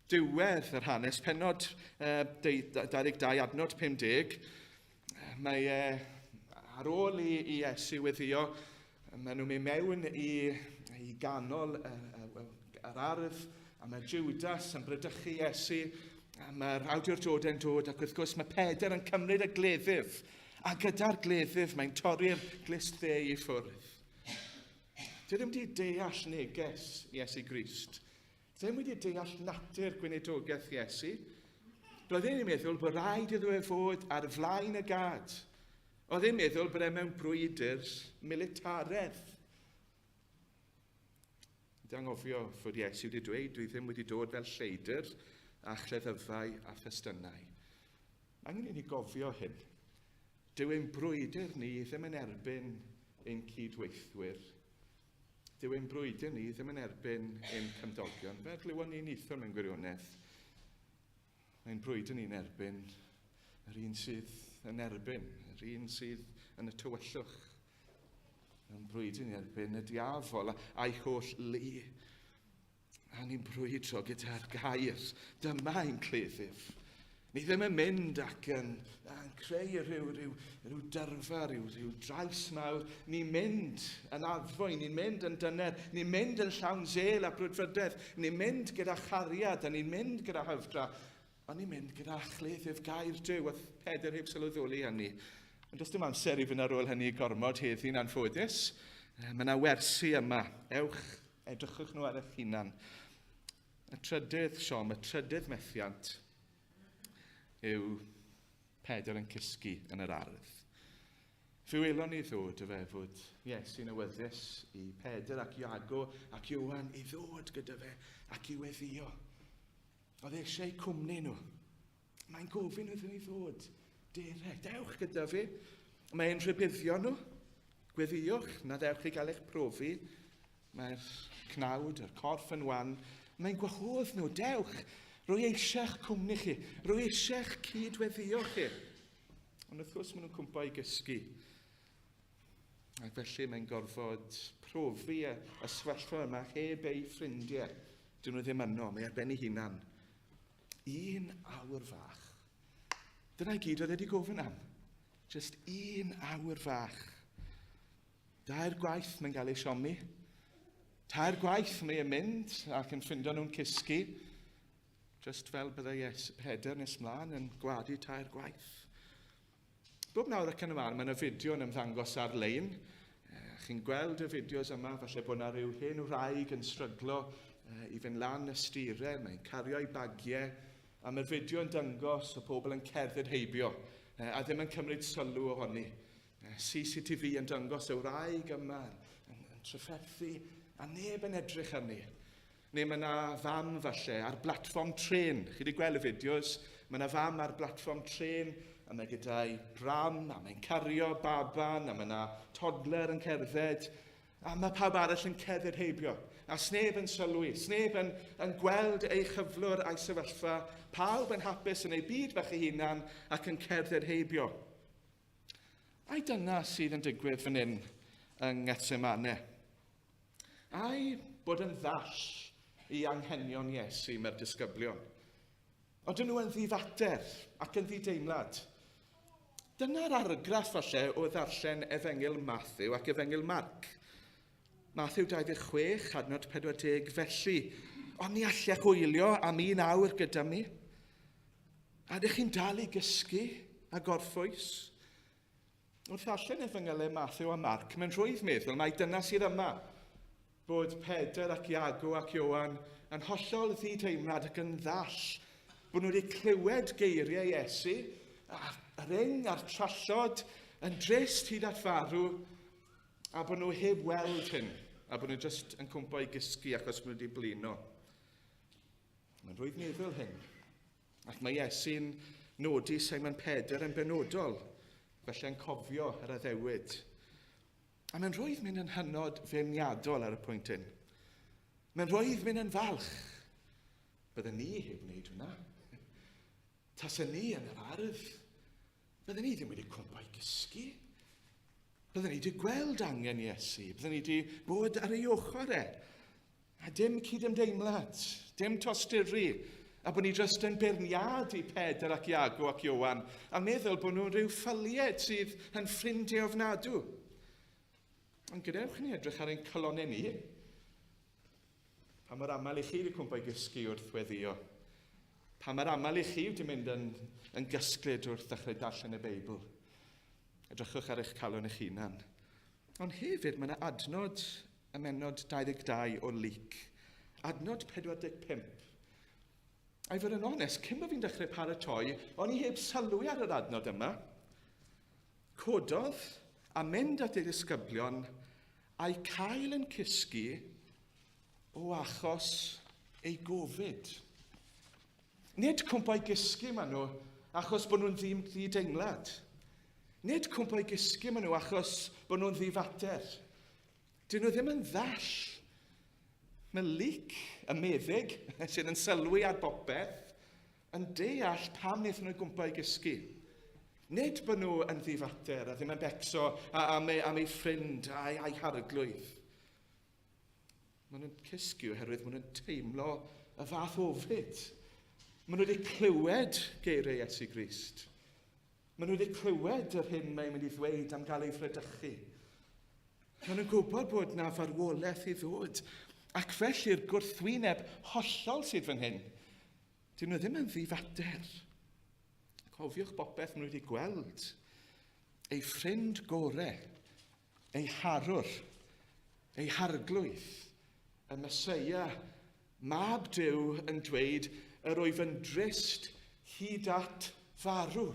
Diwedd yr hanes, pennod 22, adnod 50, mae e, ar ôl i, i Iesu weddio, maen nhw'n mynd mewn i, i ganol yr ardd, a mae Judas yn brydychu Iesu, a mae'r awdurdodau'n dod, ac wrth gwrs mae Pedr yn cymryd y gleddyf, A gyda'r gleddyf mae'n torri'r glust dde i ffwrdd. Dwi ddim wedi deall neges Iesu Grist. Ddim wedi deall natur gweinidogaeth Iesu. Roedd e'n meddwl bod rhaid iddo e fod ar flaen y gad. Oedd e'n meddwl bod e mewn brwydr militaredd. Dangofio fod Iesu wedi dweud, dwi ddim wedi dod fel lleidr a chleddyfau a thestunau. Mae angen i ni gofio hyn. Dyw ein brwydr ni ddim yn erbyn ein cydweithwyr. Dyw ein brwydr ni ddim yn erbyn ein cymdogion. Fel glywon ni neithiwr mewn gwirionedd. Mae'n brwydr ni'n erbyn yr un sydd yn erbyn, yr un sydd yn y tywyllwch. Mae'n brwydr ni'n erbyn y diafol a'i holl lu. A ni'n brwydro gyda'r gair. Dyma ein cleddyf. Ni ddim yn mynd ac yn, yn creu rhyw, rhyw, rhyw dyrfa, rhyw, rhyw drais mawr. Ni'n mynd yn addfwyn, ni'n mynd yn dyner, ni'n mynd yn llawn zel a brwdfrydedd, ni'n mynd gyda chariad a ni'n mynd gyda hyfdra, ond ni'n mynd gyda chleddyf gair Duw, a Pedr heb sylweddoli hynny. Ond does dim amser i fynd ar ôl hynny gormod heddi'n anffodus. Mae yna wersi yma. Ewch Edrychwch nhw ar eich hunan. Y trydydd siom, y trydydd methiant yw Pedr yn cysgu yn yr ardd. Fe welon ni ddod y fe fod Iesu'n awyddus i Pedr ac Iago ac Ioan i ddod gyda fe ac i weddio. Oedd e eisiau cwmni nhw. Mae'n gofyn iddyn ni ddod. Dere, dewch gyda fi. Mae'n rhybuddio nhw. Gweddiwch, na ddewch i gael eich profi. Mae'r cnawd, yr corff yn wan. Mae'n gwahodd nhw, dewch. Rwy eisiau'ch cwmni chi. Rwy eisiau'ch cyd-weddio chi. Ond wrth gwrs maen nhw'n cwmpo i gysgu. Ac felly mae'n gorfod profi y, y sefyllfa yma heb ei ffrindiau. Dyn nhw ddim yno, mae ar ben ei hunan. Un awr fach. Dyna i gyd oedd wedi gofyn am. Just un awr fach. Dair gwaith mae'n cael ei siomi. Tair gwaith mae'n mynd ac yn ffindo nhw'n cysgu. Just fel byddai Yes Pedr nes mlaen yn gwadu tair gwaith. Bob nawr ac yn y man, mae yna fideo yn ymddangos ar-lein. Chi'n gweld y fideos yma, falle bod yna rhyw hen wraig yn stryglo i fynd lan y stire, mae'n cario ei bagiau, a mae'r fideo yn dangos y pobl yn cerdded heibio a ddim yn cymryd sylw ohoni. CCTV yn dangos y wraig yma yn, yn, yn tryffethu a neb yn edrych arni. Neu mae yna fam falle ar blatfform trên. Chi wedi gweld y fideos? Mae yna fam ar blatfform trên a mae gyda'i pram a mae'n cario baban a mae yna toddler yn cerdded a mae pawb arall yn cerdded heibio. A sneb yn sylwi, sneb yn, yn gweld ei chyflwr a'i sefyllfa, pawb yn hapus yn ei byd bach ei hunan ac yn cerdded heibio. Ai dyna sydd yn digwydd fan hyn yng Ngethsemane? Ai bod yn ddall i anghenion Iesu mae'r disgyblion? Oedden nhw yn ddifater ac yn ddideimlad. Dyna'r argraff falle o ddarllen Efengyl Matthew ac Efengyl Marc. Matthew 26, adnod 40, felly, ond ni allech wylio am un awr gyda mi? A ydych chi'n dal i gysgu a gorffwys? Wrth ddarllen Efengylau Mathew a Marc, mae'n rhwydd meddwl mai dyna sydd yma, bod Pedr ac Iago ac Ioan yn hollol ddi-deimlad ac yn ddall, bod nhw wedi clywed geiriau Iesu, a'r ring a'r trallod yn drist hyd at farw, a bod nhw heb weld hyn, a bod nhw jyst yn cwmpo i gysgu achos bod nhw wedi blino. Mae'n rhwydd meddwl hyn. Ac mae Iesu'n nodi Simon Pedr yn benodol, felly yn cofio yr addewid. A mae'n rhwydd mynd yn hynod feirniadol ar y pwynt hyn. Mae'n rhwydd mynd yn falch. Bydden ni heb wneud hwnna. Taswn ni yn yr ardd, bydden ni ddim wedi cwmpa i gysgu. Bydden ni wedi gweld angen Iesu, bydden ni wedi bod ar ei ochr e. A dim cydymdeimlad, dim tosturi, a bod ni jyst yn beirniadu Pedr ac Iago ac Iowan, a meddwl bod nhw'n rhyw ffylied sydd yn ffrindiau ofnadw. Ond gadewch i ni edrych ar ein calonnau ni. Pa mor aml i chi wedi cwmpo i gysgu wrth weddio? Pa mor aml i chi wedi mynd yn, yn gysglyd wrth ddechrau darllen y Beibl? Edrychwch ar eich calon eich hunan. Ond hefyd mae yna adnod ym mennod 22 o Luc. Adnod 45. A i fod yn onest, cyn bod fi'n dechrau paratoi, o'n i heb sylwi ar yr adnod yma. Cododd a mynd at ei ddisgyblion a'u cael yn cysgu o achos ei gofid. Nid cwmpo i gysgu maen nhw achos bod nhw'n ddim ddi-deimlad. Nid cwmpo i gysgu maen nhw achos bod nhw'n ddi-fater. Dyn nhw ddim yn ddall. Mae Luc, y meddyg, sydd yn sylwi ar bopeth, yn deall pam wnaethon nhw gwmpa i gysgu. Nid bod nhw yn ddifater a ddim yn becso am ei, am ei ffrind a'i, a'i harglwydd. Maen nhw'n cysgu oherwydd maen nhw'n teimlo y fath ofid. Maen nhw wedi clywed geiriau Iesu Grist. Maen nhw wedi clywed yr hyn mae'n mynd i ddweud am gael ei fradychu. Maen nhw'n gwybod bod na farwolaeth i ddod. Ac felly'r gwrthwyneb hollol sydd fan hyn. Dyn nhw ddim yn ddifater. Cofiwch bopeth maen nhw wedi gweld. Ei ffrind gore, ei harwr, ei harglwydd, y Meseia, mab Duw yn dweud yr wyf yn drist hyd at farw.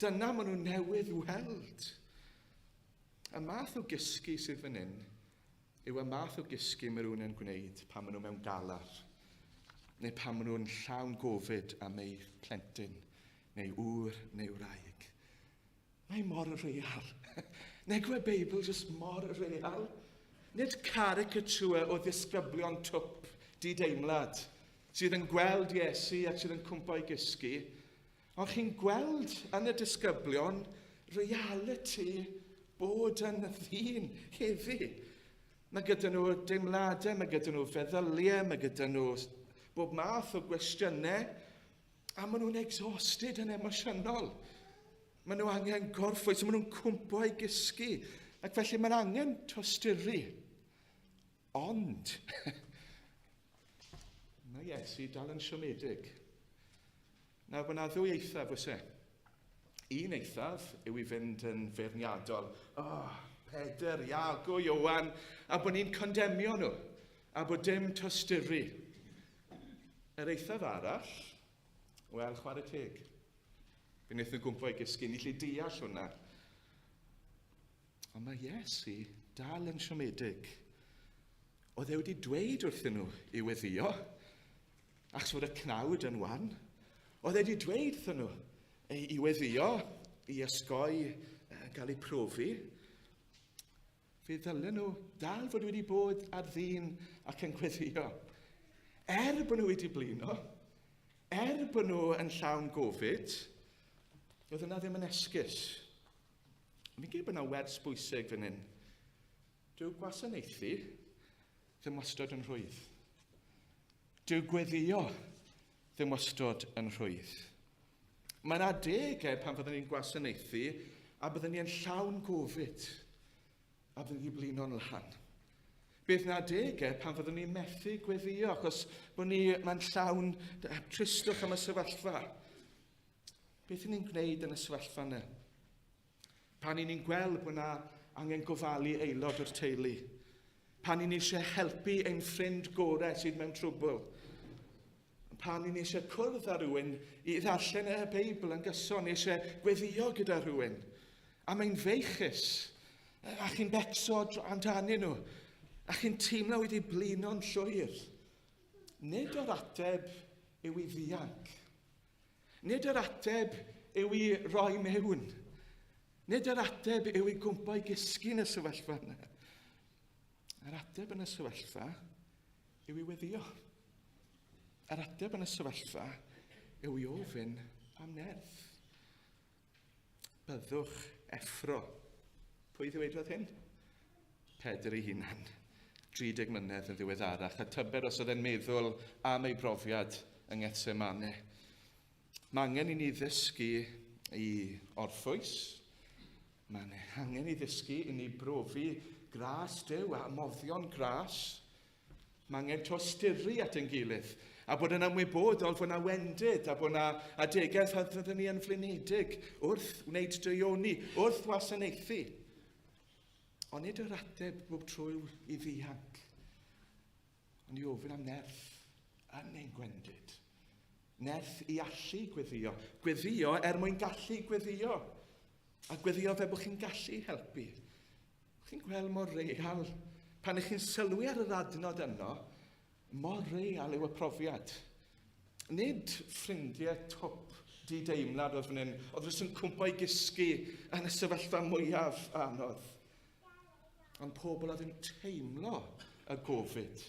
Dyna maen nhw newydd weld. Y math o gysgu sydd fan hyn yw y math o gysgu mae rhywun yn gwneud pan maen nhw mewn galar neu pan maen nhw'n llawn gofid am eu plentyn neu ŵr neu wraig. Mae mor real. Nag yw y Beibl jyst mor real? Nid caricature o ddisgyblion twp dideimlad sydd yn gweld Iesu ac sydd yn cwmpo i gysgu, ond chi'n gweld yn y disgyblion reality bod yn ddyn heddi. Mae gyda nhw deimladau, mae gyda nhw feddyliau, mae gyda nhw bob math o gwestiynau, a maen nhw'n exhausted yn emosiynol. Maen nhw angen gorffwys, maen nhw'n cwmpo i gysgu, ac felly mae'n angen tosturi. Ond, mae Iesu dal yn siomedig. Nawr, mae yna ddwy eithaf, oes e? Un eithaf yw i fynd yn feirniadol. Oh, Pedr, Iago, Iowan, a bod ni'n condemio nhw, a bod dim tosturi. Yr eithaf arall, wel, chwarae teg. Fe wnaethon nhw gwmpo i gysgu, ni lle deall hwnna. Ond mae Iesu dal yn siomedig. Oedd e wedi dweud wrthyn nhw i weddio, achos fod y cnawd yn wan. Oedd e wedi dweud wrthyn nhw i weddio, i osgoi gael eu profi. Fe ddylen nhw dal fod wedi bod ar ddyn ac yn gweddio. Er bod nhw wedi blino, er bod nhw yn llawn gofid, oedd yna ddim yn esgus. Fi'n credu bod yna wers bwysig fan hyn. Dyw gwasanaethu ddim wastad yn rhwydd. Dyw gweddio ddim wastad yn rhwydd. Mae'n adegau pan fyddwn ni'n gwasanaethu a byddwn ni'n llawn gofid a byddwn ni'n blino'n lân. Bydd na adegau pan fyddwn ni'n methu gweddio achos bod ni, mae'n llawn tristwch am y sefyllfa. Beth y'n ni'n gwneud yn y sefyllfa yna? Pan y'n ni'n gweld bod yna angen gofalu aelod o'r teulu. Pan y'n ni eisiau helpu ein ffrind gorau sydd mewn trwbl. Pan y'n ni eisiau cwrdd â rhywun i ddarllen y Beibl yn gyson, ni eisiau gweddio gyda rhywun. A mae'n feichus. A chi'n becso amdanyn nhw. A chi'n teimlo wedi blino'n llwyr. Nid o'r ateb yw i ddianc. Nid yr ateb yw i roi mewn. Nid yr ateb yw i gwmpo i gysgu yn y sefyllfa yna. Yr ateb yn y sefyllfa yw i weddio. Yr ateb yn y sefyllfa yw i ofyn am nerth. Byddwch effro. Pwy ddywedodd hyn? Pedr ei hunan, 30 mlynedd yn ddiweddarach, a tybed os oedd e'n meddwl am ei brofiad yng Ngethsemane. Mae angen i ni ddysgu i orffwys. Mae angen i ddysgu i ni brofi gras Duw a moddion gras. Mae angen tosturi at ein gilydd a bod yn ymwybodol fod yna wendid a bod yna adegau pan fyddwn ni yn flinedig wrth wneud deuoni, wrth wasanaethu. Ond nid yr ateb bob tro yw i ddianc, ond i ofyn am nerth yn ein gwendid. Nerth i allu gweddio. Gweddio er mwyn gallu gweddio. A gweddio fe bod chi'n gallu helpu. Chi'n gweld mor real, pan ych chi'n sylwi ar yr adnod yno, mor real yw y profiad. Nid ffrindiau twp di-deimlad oedd fan hyn, oedd jyst yn cwmpo i gysgu yn y sefyllfa mwyaf anodd. Ond pobl oedd yn teimlo y gofid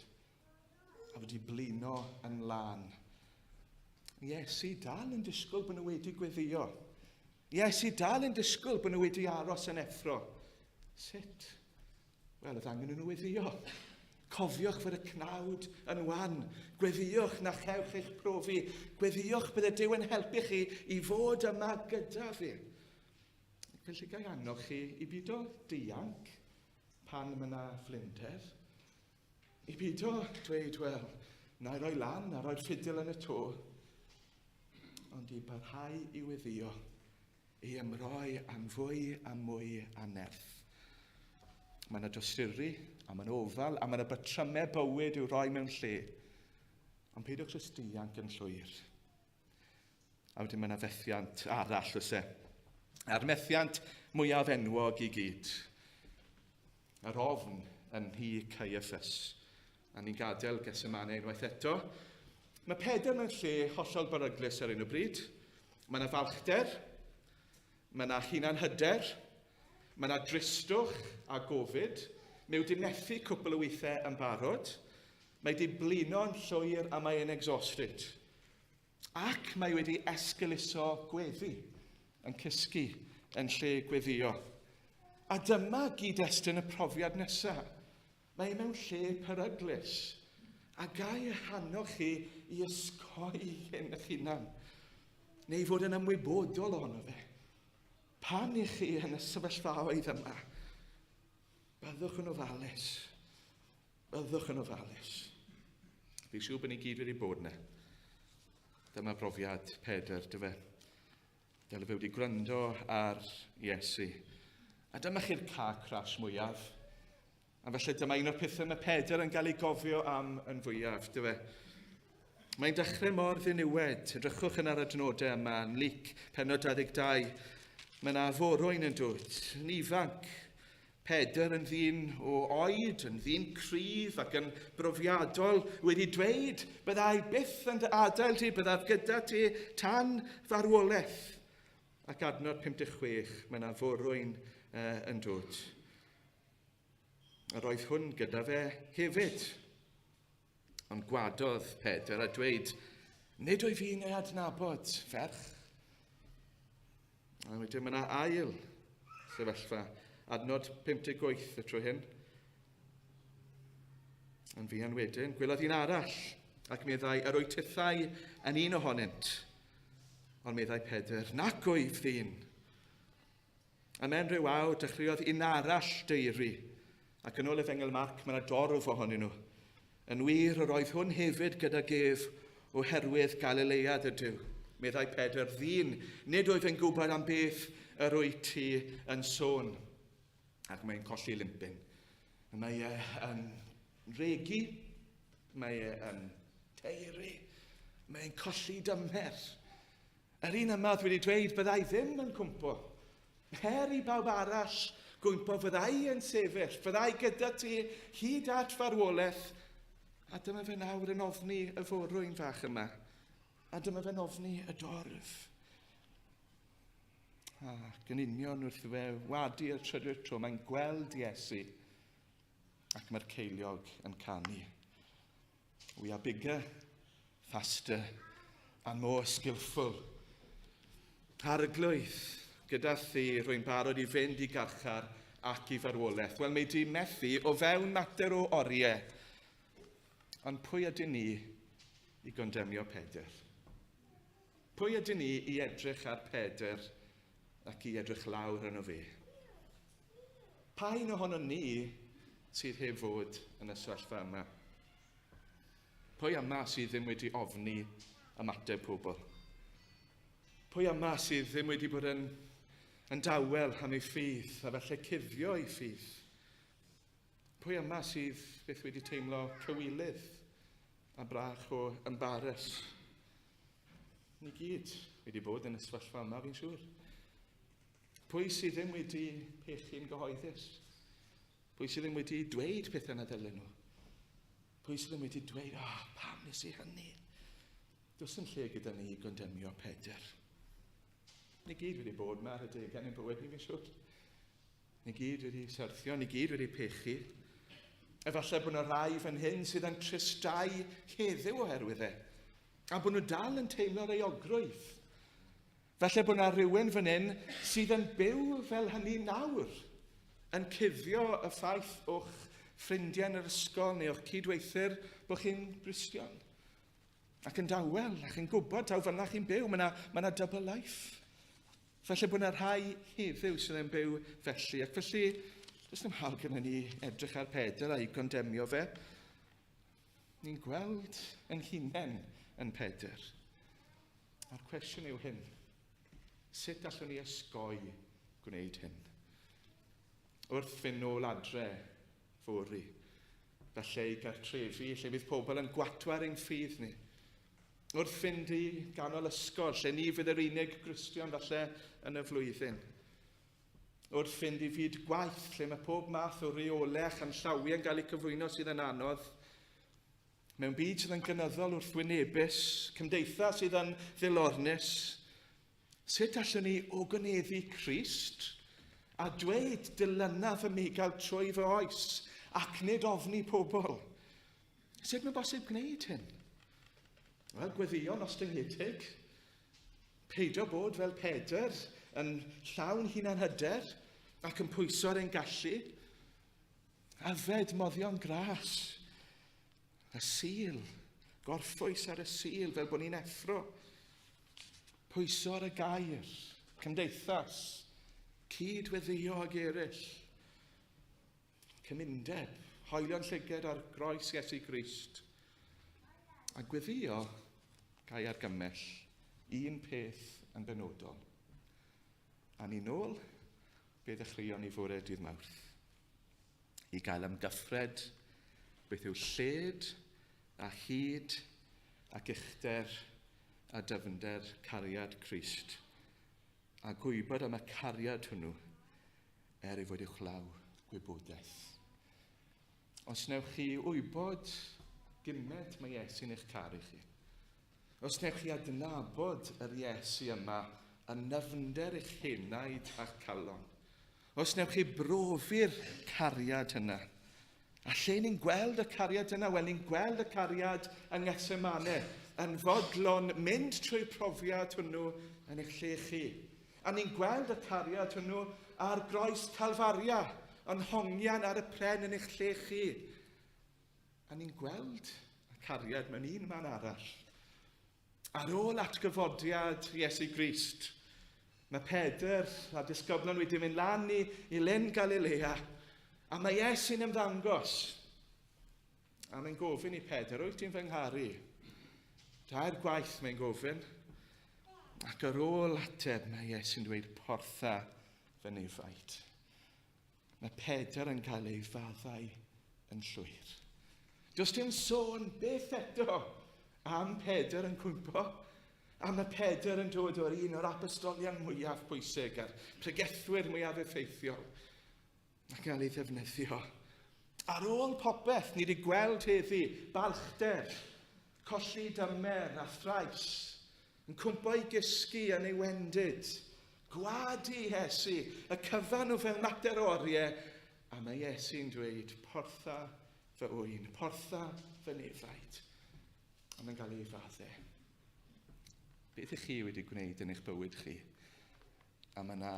a wedi blino yn lân. Iesu dal yn disgwyl bod nhw wedi gweddio. Iesu dal yn disgwyl bod nhw wedi aros yn effro. Sut? Wel, oedd angen nhw weddio. Cofiwch fod y cnawd yn wan. Gweddiwch na chewch eich profi. Gweddiwch bydd y Duw yn helpu chi i fod yma gyda fi. Felly gai annog chi i bido dianc pan mae yna flinder. I bido dweud, wel, na i roi lan a roi'r ffidil yn y to. Ond i barhau i weddio i ymroi am fwy a mwy a nerth. Mae yna dosturi, a mae'n ofal, a mae yna batrymau bywyd i'w roi mewn lle. Ond peidiwch jyst dianc yn llwyr. A wedyn mae yna fethiant arall, oes e? A'r methiant mwyaf enwog i gyd. Yr ofn yn nhŷ Caiaffas. A ni'n gadael Gethsemane unwaith eto. Mae Pedr mewn lle hollol beryglus ar un o bryd. Mae yna falchder, mae yna hunanhyder, mae yna dristwch a gofid. Mae wedi methu cwpl o weithiau yn barod. Mae wedi blino'n llwyr a mae e'n exhausted. Ac mae wedi esgeuluso gweddi, yn cysgu yn lle gweddio. A dyma gyd-destun y profiad nesaf. Mae e mewn lle peryglus. A gai eich annog chi i ysgoi hyn eich hunan, neu i fod yn ymwybodol ohono fe. Pan i chi yn y sefyllfaoedd yma, byddwch yn ofalus. Byddwch yn ofalus. Fi'n siŵr bod ni gyd wedi bod yna. Dyma brofiad Pedr, dy fe. Dyle fe wedi gwrando ar Iesu. A dyma chi'r car crash mwyaf. A felly dyma un o'r pethau mae Pedr yn cael ei gofio am yn fwyaf, dy fe. Mae'n dechrau mor ddiniwed. Edrychwch yn ar adnodau yma yn Luc, penod 22. Mae yna forwyn yn dod, yn ifanc, Pedr yn ddyn o oed, yn ddyn cryf ac yn brofiadol, wedi dweud, byddai byth yn dy adael ti, byddaf gyda ti tan farwolaeth. Ac adnod 56, mae yna forwyn uh, yn dod. Yr oedd hwn gyda fe hefyd. Ond gwadodd Pedr a dweud, nid oedd fi'n ei adnabod, ferch. A wedyn mae yna ail sefyllfa, adnod 58 y tro hyn. Yn fuan wedyn, gwelodd un arall, ac meddai, yr wyt tithau yn un ohonynt. Ond meddai Pedr, nac wyf ddyn. A mewn rhyw awr, dechreuodd un arall deiri, ac yn ôl Efengyl Marc, mae yna dorf ohonyn nhw. Yn wir, yr oedd hwn hefyd gydag ef oherwydd Galilead ydyw. Meddai Pedr, ddyn, nid oedd yn gwybod am beth yr wyt ti yn sôn. Ac mae'n colli limpyn. Mae e yn regi, mae e yn teiri, mae'n colli dymer. Yr un yma oedd wedi dweud byddai ddim yn cwmpo. Her i bawb arall gwympo fyddai yn sefyll, fyddai gyda ti hyd at farwolaeth. A dyma fe nawr yn ofni y forwyn fach yma. A dyma fe'n ofni y dorf. Ac yn union wrth fe wadu y trydydd tro, mae'n gweld Iesu ac mae'r ceiliog yn canu. We are bigger, faster and more skillful. Arglwydd, gyda thi rwy'n barod i fynd i garchar ac i farwolaeth. Wel, mae di methu o fewn mater o oriau. Ond pwy ydyn ni i gondemio Pedr? Pwy ydyn ni i edrych ar Pedr ac i edrych lawr arno fe? Pa un ohono ni sydd heb fod yn y sefyllfa yma? Pwy yma sydd ddim wedi ofni ymateb pobl? Pwy yma sydd ddim wedi bod yn, yn dawel am ei ffydd a felly cuddio ei ffydd? Pwy yma sydd byth wedi teimlo cywilydd a brach o embarrass? Ni gyd wedi bod yn y sefyllfa yma, fi'n siŵr. Pwy sydd ddim wedi pechu'n gyhoeddus? Pwy sydd ddim wedi dweud pethau na ddylen nhw? Pwy sydd ddim wedi dweud, oh, pam nes i hynny? Does yn lle gyda ni i gondemio Pedr. Ni gyd wedi bod yma ar y degau yn ein bywyd ni, fi'n siŵr. Ni gyd wedi syrthio, ni gyd wedi pechu. Efallai bod yna rai fan hyn sydd yn tristau heddiw oherwydd e. A bod nhw dal yn teimlo'r euogrwydd. Falle bod yna rhywun fan hyn sydd yn byw fel hynny nawr, yn cuddio y ffaith o'ch ffrindiau yn yr ysgol neu o'ch cydweithwyr bod chi'n Gristion. Ac yn dawel, ac yn gwybod taw fyna chi'n byw, mae yna ma double life. Falle bod yna rhai heddiw sydd yn byw felly, ac felly does dim hawl gyda ni edrych ar Pedr a'i gondemio fe. Ni'n gweld yn hunain yn Pedr. A'r cwestiwn yw hyn. Sut allwn ni osgoi gwneud hyn? Wrth fynd nôl adre fory, falle i gartrefi lle bydd pobl yn gwatwar ein ffydd ni, Wrth fynd i ganol ysgol, lle ni fydd yr unig Gristion falle yn y flwyddyn. Wrth fynd i fyd gwaith, lle mae pob math o reolau a chanllawiau yn cael eu cyflwyno sydd yn anodd. Mewn byd sydd yn gynyddol wrthwynebus, cymdeithas sydd yn ddilornus, sut allwn ni ogoneddu Crist a dweud dilyna fy migael trwy fy oes ac nid ofni pobl? Sut mae'n bosib gwneud hyn? Wel, gweddïo'n ostyngedig. Peidio bod fel Pedr yn llawn hunanhyder ac yn pwyso ar ein gallu. Yfed moddion gras. Y Sul. Gorffwys ar y Sul fel bod ni'n effro. Pwyso ar y gair. Cymdeithas. Cyd-weddïo ag eraill. Cymundeb, hoelio'n llyged ar groes Iesu Grist, a gweddio gai argymell un peth yn benodol. A ni nôl be ddechreuon ni fore dydd Mawrth. I gael amgyffred beth yw lled a hyd ac uchder a dyfnder cariad Crist a gwybod am y cariad hwnnw er ei fod uwchlaw gwybodaeth. Os newch chi wybod gymaint mae Iesu'n eich caru chi, os newch chi adnabod yr Iesu yma yn nyfnder eich henaid a'ch calon, os newch chi brofi'r cariad yna, A lle ni'n gweld y cariad yna? Wel, ni'n gweld y cariad yng Ngethsemane, yn fodlon mynd trwy'r profiad hwnnw yn eich lle chi. A ni'n gweld y cariad hwnnw ar groes Calfaria, yn hongian ar y pren yn eich lle chi. A ni'n gweld y cariad mewn un man arall. Ar ôl atgyfodiad Iesu Grist, mae Pedr a disgyblion wedi mynd lan i, i Lyn Galilea, a mae Iesu'n ymddangos. A mae'n gofyn i Pedr, wyt ti'n fy ngharu? Dair gwaith mae'n gofyn. Ac ar ôl ateb, mae Iesu'n dweud, portha fy nefaid. Mae Pedr yn cael ei faddau yn llwyr. Does dim sôn beth eto am Pedr yn cwympo. A mae Pedr yn dod o'r un o'r apostolion mwyaf pwysig a'r pregethwyr mwyaf effeithiol a gael ei ddefnyddio. Ar ôl popeth, ni wedi gweld heddi balchder, colli dymer a thrais. Yn cwmpo i gysgu yn ei wendid. Gwadu Iesu, y cyfan o fewn mater o oriau, a mae Iesu'n dweud, portha fy ŵyn, portha fy nefaid. A mae'n cael ei fadde. Beth ych chi wedi gwneud yn eich bywyd chi? A mae yna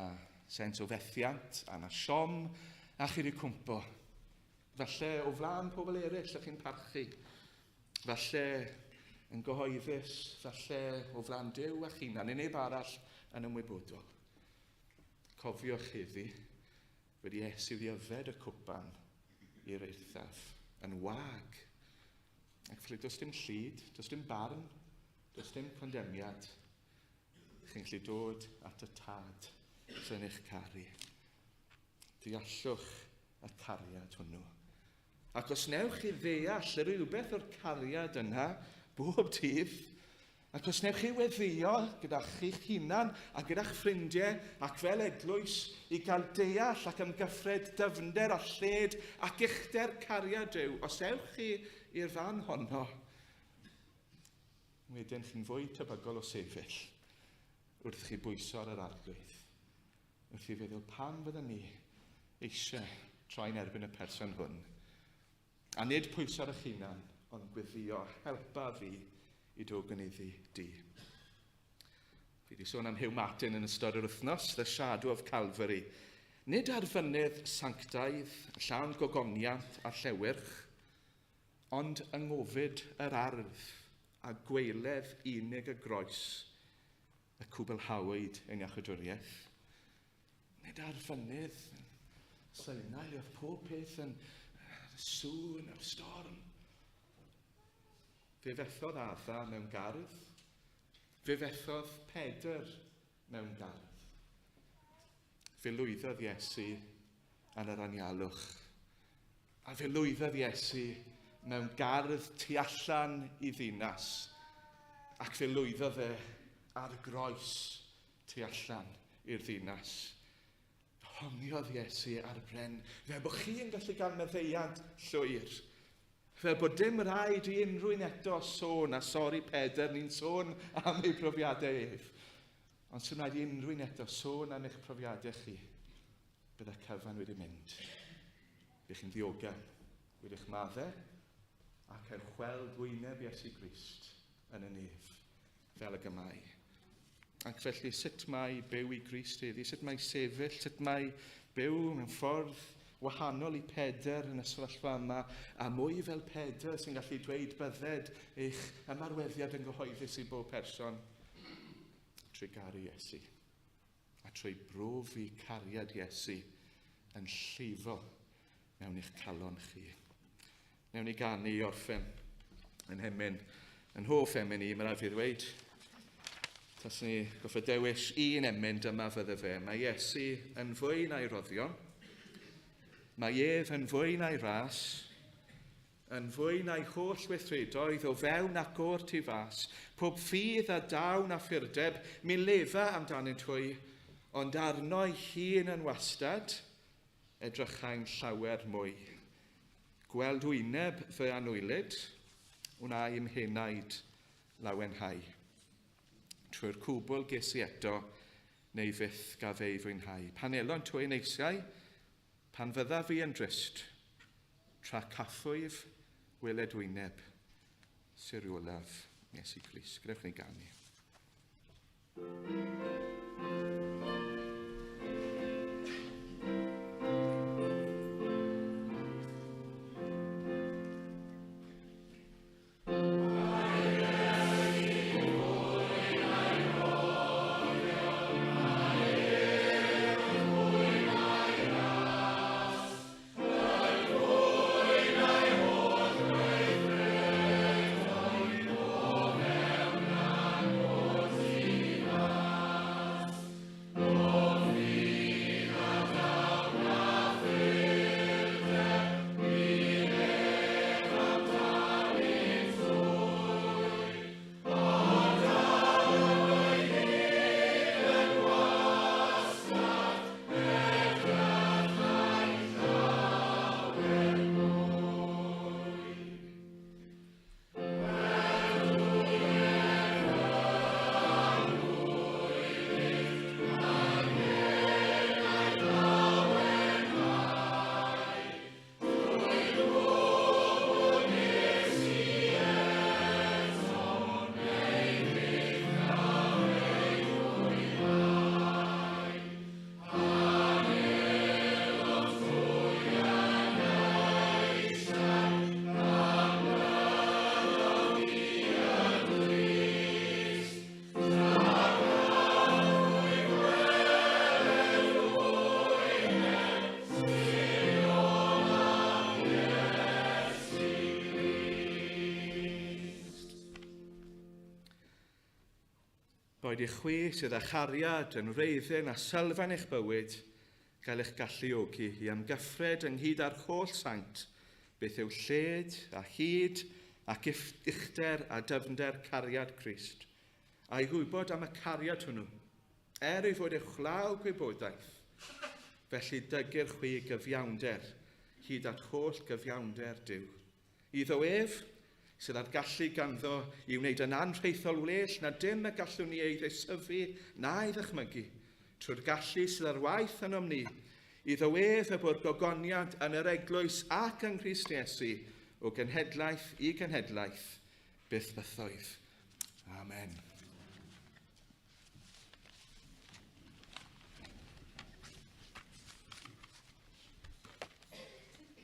sens o fethiant, a yna siom, a chi wedi cwmpo. Falle o flaen pobl eraill ych chi'n parchu. Falle yn gyhoeddus, falle o flaen Duw a'ch hunan, neu neb arall yn ymwybodol. Cofiwch heddi, wedi Iesu wedi yfed y cwpan i'r eithaf, yn wag. Ac felly does dim llid, does dim barn, does dim condemiad. Chi'n gallu dod at y tad sy'n eich caru. Deallwch y cariad hwnnw. Ac os newch chi ddeall rhywbeth o'r cariad yna bob dydd, ac os newch chi weddio gyda chi'ch hunan a gyda'ch ffrindiau ac fel eglwys i gael deall ac ymgyffred dyfnder a lled ac uchder cariad Duw, os ewch chi i'r fan honno, wedyn chi'n fwy tebygol o sefyll wrth chi bwyso ar yr Arglwydd. Wrth i feddwl pam fydden ni eisiau troi'n erbyn y person hwn. A nid pwyso ar eich hunan, ond gweddio, helpa fi i dy ogoneddu di. Fi wedi sôn am Hugh Martin yn ystod yr wythnos, The Shadow of Calvary. Nid ar fynydd sanctaidd, llawn gogoniant a llewyrch, ond yng ngofid yr ardd a gweiledd unig y groes y cwblhawyd ein iachawdwriaeth. Nid ar fynydd Sinai oedd pob peth yn sŵn a'r storm. Fe fethodd Adda mewn gardd. Fe fethodd Pedr mewn gardd. Fe lwyddodd Iesu yn yr anialwch. A fe lwyddodd Iesu mewn gardd tu allan i ddinas. Ac fe lwyddodd e ar groes tu allan i'r ddinas. Honiodd Iesu ar bren fel bod chi yn gallu cael maddeuant llwyr. Fel bod dim rhaid i unrhyw un eto sôn, a sori Pedr, ni'n sôn am ei brofiadau ef. Ond sy'n rhaid i unrhyw un eto sôn am eich profiadau chi. Bydd y cyfan wedi mynd. Bych chi'n ddiogel, wedi'ch maddau, ac ewch weld wyneb Iesu Grist yn y nef, fel y gymau. Ac felly, sut mae byw i Grist heddi? Sut mae sefyll? Sut mae byw mewn ffordd wahanol i Pedr yn y sefyllfa yma, a mwy fel Pedr sy'n gallu dweud bydded eich ymarweddiad yn gyhoeddus i bob person? Trwy garu Iesu. A trwy brofi cariad Iesu yn llifo mewn i'ch calon chi. Newn ni ganu i orffen yn hemyn, yn hoff emyn i, mae rhaid fi ddweud. Tas ni goffa dewis un emyn, dyma fydde fe. Mae Iesu yn fwy na'i roddion. Mae ef yn fwy na'i ras. Yn fwy na'i holl weithredoedd o fewn ac o'r tu fas. Pob ffydd a dawn a phurdeb, mi lefa amdanynt hwy, ond arno'i hun yn wastad, edrychai'n llawer mwy. Gweld wyneb fy anwylyd, wna i'm henaid lawenhau. Trwy'r cwbl ges i eto, neu fyth gaf ei fwynhau. Pan elon twyn eisiau, pan fyddaf fi yn drist, tra caffwyf weled wyneb siriolaf Iesu Grist. Gwnewch ni ganu. Boed i chwi sydd â chariad yn wreiddyn a sylfaen eich bywyd gael eich galluogi i amgyffred ynghyd â'r holl saint beth yw lled a hyd ac uchder a dyfnder cariad Crist, a'i gwybod am y cariad hwnnw, er ei fod uwchlaw gwybodaeth, felly dygir chwi gyfiawnder hyd at holl gyfiawnder Duw. Iddo ef, sydd â'r gallu ganddo i wneud yn anrhaethol wlell na dim y gallwn ni ei ddeisyfu na'i ddychmygu, trwy'r gallu sydd ar waith ynom ni, iddo ef y bo'r gogoniant yn yr eglwys ac yng Nghrist Iesu, o genhedlaeth i genhedlaeth, byth bythoedd. Amen.